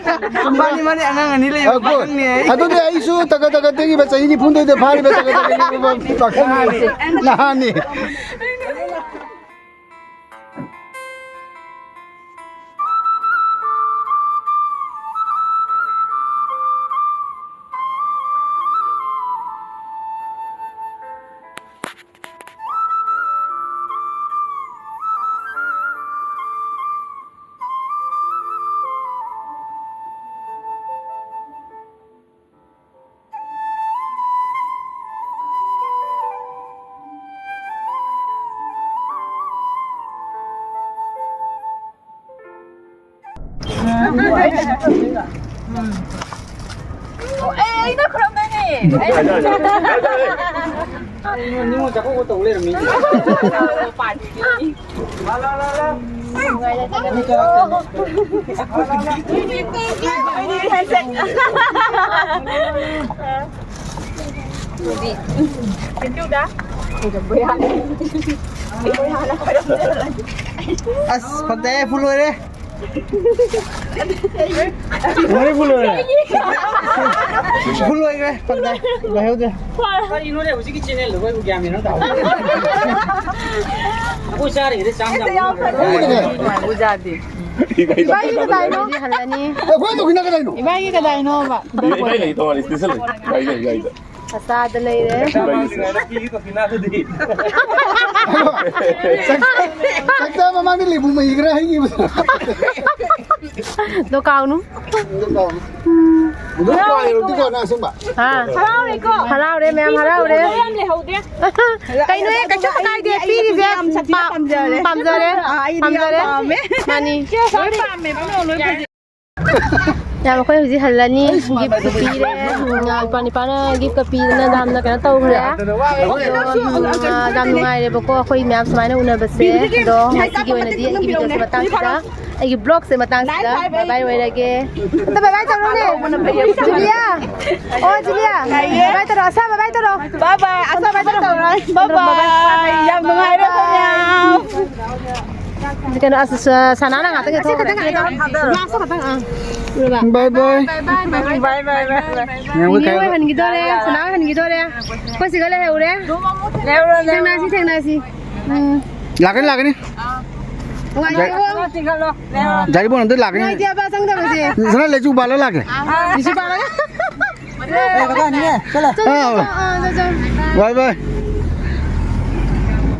ꯃꯥꯅꯤ, ꯃꯥꯅꯤ, ꯑꯉꯥꯡ ꯑꯅꯤ ꯂꯩꯕ ꯑ, good. ꯄꯥꯈꯪꯅꯦ ꯑꯩ꯫ ꯑꯗꯨꯗꯤ ꯑꯩꯁꯨ ꯇꯒ ꯇꯒ ꯇꯦꯛꯏꯕ ꯆꯍꯤ ꯅꯤꯐꯨꯗꯣꯏꯗ ꯐꯥꯔꯤꯕ ꯇꯒ ꯇꯒ ꯇꯦꯛꯏꯕ ꯄꯥꯈꯪꯅꯤ꯫ ꯅꯍꯥꯅꯤ꯫ ꯑꯦ, ꯑꯩꯅ ꯈꯨꯔꯝꯗꯣꯏꯅꯦ꯫ ꯅꯤꯉꯣꯜ ꯆꯥꯛꯀꯧꯕ ꯇꯧ ꯂꯩꯔꯝꯃꯤ꯫ ꯑꯁ, ꯐꯠꯇꯦ, ꯐꯨꯜ ꯑꯣꯏꯔꯦ꯫ ꯂꯣꯏ ꯄꯨ ꯂꯣꯏꯔꯦ꯫ ꯄꯨ ꯂꯣꯏꯈ꯭ꯔꯦ꯫ ꯄꯛ ꯂꯩꯍꯧꯗ꯭ꯔꯦ꯫ ꯀꯔꯤꯅꯣꯅꯦ ꯍꯧꯖꯤꯛꯀꯤ ꯆꯦꯅꯦꯜꯗꯨꯕꯨ? ꯑꯩꯕꯨ ꯒ꯭ꯌꯥꯟ ꯃꯦꯟ ꯑꯃ ꯇꯥꯍꯧꯗꯦ꯫ ꯑꯩꯈꯣꯏ ꯆꯥꯔꯤꯉꯩꯗ ꯆꯥꯝ ꯌꯥꯝ ꯌꯥꯎꯈ꯭ꯔꯦ꯫ ꯕꯨꯖꯥꯗꯤ꯫ ꯏꯕꯥꯏꯒꯤ ꯀꯗꯥꯏꯅꯣ? ꯍꯜꯂꯅꯤ꯫ ꯑꯩꯈꯣꯏ ꯇꯧꯈꯤꯅ ꯀꯗꯥꯏꯅꯣ? ꯏꯕꯥꯏꯒꯤ ꯀꯗꯥꯏꯅꯣꯕ? ꯏꯕꯥꯏ ꯂꯩ, ꯇꯣꯉꯥꯟꯅ ꯁ꯭ꯄꯦꯁꯦꯜ ꯂꯩ꯫ ꯏꯕꯥꯏ ꯂꯩ, ꯏꯕꯥꯏꯗ꯫ ꯑꯆꯥꯗ ꯂꯩꯔꯦ꯫ ꯆꯥꯛ ꯆꯥ ꯃꯃꯥꯡꯗ ꯂꯦꯕꯨ ꯃꯍꯤ ꯈꯔ ꯍꯩꯈꯤꯕꯗꯣ꯫ ꯑꯗꯣ ꯀꯥꯎꯅꯨ꯫ ꯑꯗꯨꯝ ꯀꯥꯎꯅꯨ꯫ ꯑꯗꯨꯝ ꯀꯥꯎꯅꯨ, ꯑꯗꯨꯝ ꯀꯥꯎꯅꯨ, ꯑꯁꯦꯡꯕ꯫ ꯍꯥ? ꯍꯔꯥꯎꯔꯦꯀꯣ? ꯍꯔꯥꯎꯔꯦ, ꯃꯌꯥꯝ ꯍꯔꯥꯎꯔꯦ꯫ ꯌꯥꯝ ꯂꯩꯍꯧꯗꯦ꯫ ꯀꯩꯅꯣꯍꯦ, ꯀꯩꯁꯨ ꯀꯥꯏꯗꯦ, ꯑꯩ ꯄꯤꯔꯤꯁꯦ꯫ ꯑꯗꯨꯝ ꯌꯥꯝ ꯁꯥꯊꯤꯅ ꯄꯥꯝꯖꯔꯦ꯫ ꯄꯥꯝꯖꯔꯦ꯫ ꯑꯥ, ꯑꯩꯗꯤ ꯌꯥꯝ ꯄꯥꯝꯖꯔꯦ꯫ ꯄꯥꯝꯃꯦ꯫ ꯃꯥꯅꯤ꯫ ꯂꯣꯏ ꯄꯥꯝꯃꯦꯕ, ꯂꯣꯏ ꯄꯥꯝꯃꯦ꯫ ꯌꯥꯝ, ꯑꯩꯈꯣꯏ ꯍꯧꯖꯤꯛ ꯍꯜꯂꯅꯤ꯫ ꯑꯩꯁ, ꯒꯤꯐ ꯄꯤꯔꯦ꯫ ꯎꯝ, ꯏꯄꯥ ꯅꯤꯄꯥꯅ ꯒꯤꯐꯀ ꯄꯤꯗꯅ ꯌꯥꯝꯅ ꯀꯩꯅꯣ ꯇꯧꯈ꯭ꯔꯦ꯫ ꯑꯗꯣ, ꯎꯝ, ꯌꯥꯝ ꯅꯨꯡꯉꯥꯏꯔꯦꯕꯀꯣ ꯑꯩꯈꯣꯏ ꯃꯌꯥꯝ ꯁꯨꯃꯥꯏꯅ ꯎꯅꯕꯁꯦ꯫ ꯑꯗꯣ ꯉꯁꯤꯒꯤ ꯑꯣꯏꯅꯗꯤ ꯑꯩꯒꯤ ꯚꯤꯗꯤꯑꯣꯁꯦ ꯃꯇꯥꯡꯁꯤꯗ, ꯑꯩꯒꯤ ꯕ꯭ꯂꯣꯒꯁꯦ ꯃꯇꯥꯡꯁꯤꯗ ꯕꯥꯏ ꯕꯥꯏ ꯑꯣꯏꯔꯒꯦ꯫ ꯑꯝꯇ ꯕꯥꯏ ꯕꯥꯏ ꯇꯧꯔꯣꯅꯦ꯫ ꯖꯨꯂꯤꯌꯥ꯫ ꯑꯣ, ꯖꯨꯂꯤꯌꯥ꯫ ꯕꯥꯏ ꯕꯥꯏ ꯇꯧꯔꯣ꯫ ꯑꯁꯥ ꯕꯥꯏ ꯕꯥꯏ ꯇꯧꯔꯣ꯫ ꯕꯥꯏ ꯕꯥꯏ꯫ ꯑꯁꯥ ꯕꯥꯏ ꯕꯥꯏ ꯇꯧꯔꯣ꯫ ꯕꯥꯏ ꯕꯥꯏ꯫ ꯌꯥꯝ ꯅꯨꯡꯉꯥꯏꯔꯦ ꯑꯩꯈꯣꯏ ꯃꯌꯥꯝ꯫ ꯀꯩꯅꯣ, ꯑꯁ, ꯁ-, ꯁꯅꯥꯅ ꯉꯥꯛꯇꯪ ꯆꯠꯊꯣꯛꯈ꯭ꯔꯦ꯫ ꯂꯥꯁꯇ ꯈꯛꯇꯪ, ꯑꯥ꯫ ꯎꯔꯕ? ꯕꯥꯏ ꯕꯥꯏ꯫ ꯕꯥꯏ ꯕꯥꯏ, ꯕꯥꯏ ꯕꯥꯏ, ꯕꯥꯏ ꯕꯥꯏ꯫ ꯉꯥꯏꯈꯣ, ꯅꯦꯅꯦ ꯍꯣꯏ ꯍꯟꯈꯤꯗꯣꯔꯦ, ꯁꯅꯥ ꯍꯣꯏ ꯍꯟꯈꯤꯗꯣꯔꯦ꯫ ꯑꯩꯈꯣꯏ ꯁꯤꯒ ꯂꯩꯍꯧꯔꯦ꯫ ꯂꯩꯍꯧꯔꯣ, ꯂꯩꯍꯧꯔꯣ꯫ ꯊꯦꯡꯅꯁꯤ, ꯊꯦꯡꯅꯁꯤ꯫ ꯎꯝ꯫ ꯂꯥꯛꯀꯅꯤ, ꯂꯥꯛꯀꯅꯤ꯫ ꯅꯨꯡꯉꯥꯏꯔꯦꯀꯣ? ꯗꯥꯏꯔꯤꯕꯣꯟ ꯑꯝꯇ ꯂꯥꯛꯀꯅꯤ꯫ ꯅꯨꯡꯉꯥꯏꯇꯦ, ꯑꯕ ꯆꯪꯗꯕꯁꯦ꯫ ꯁꯅꯥ ꯂꯩꯆꯨ ꯄꯥꯜꯂ ꯂꯥꯛꯀꯦ꯫ ꯂꯩꯆꯨ ꯄꯥꯜꯂꯒ꯫ ꯑꯦ, ꯀꯀꯥ, ꯅꯦꯅꯦ, ꯆꯠꯂꯣ꯫ ꯆꯠꯂꯣ, ꯑꯥ, ꯆꯠꯂꯣ, ꯑꯥ, ꯆꯠꯂꯣ꯫ ꯕꯥꯏ ꯕꯥꯏ꯫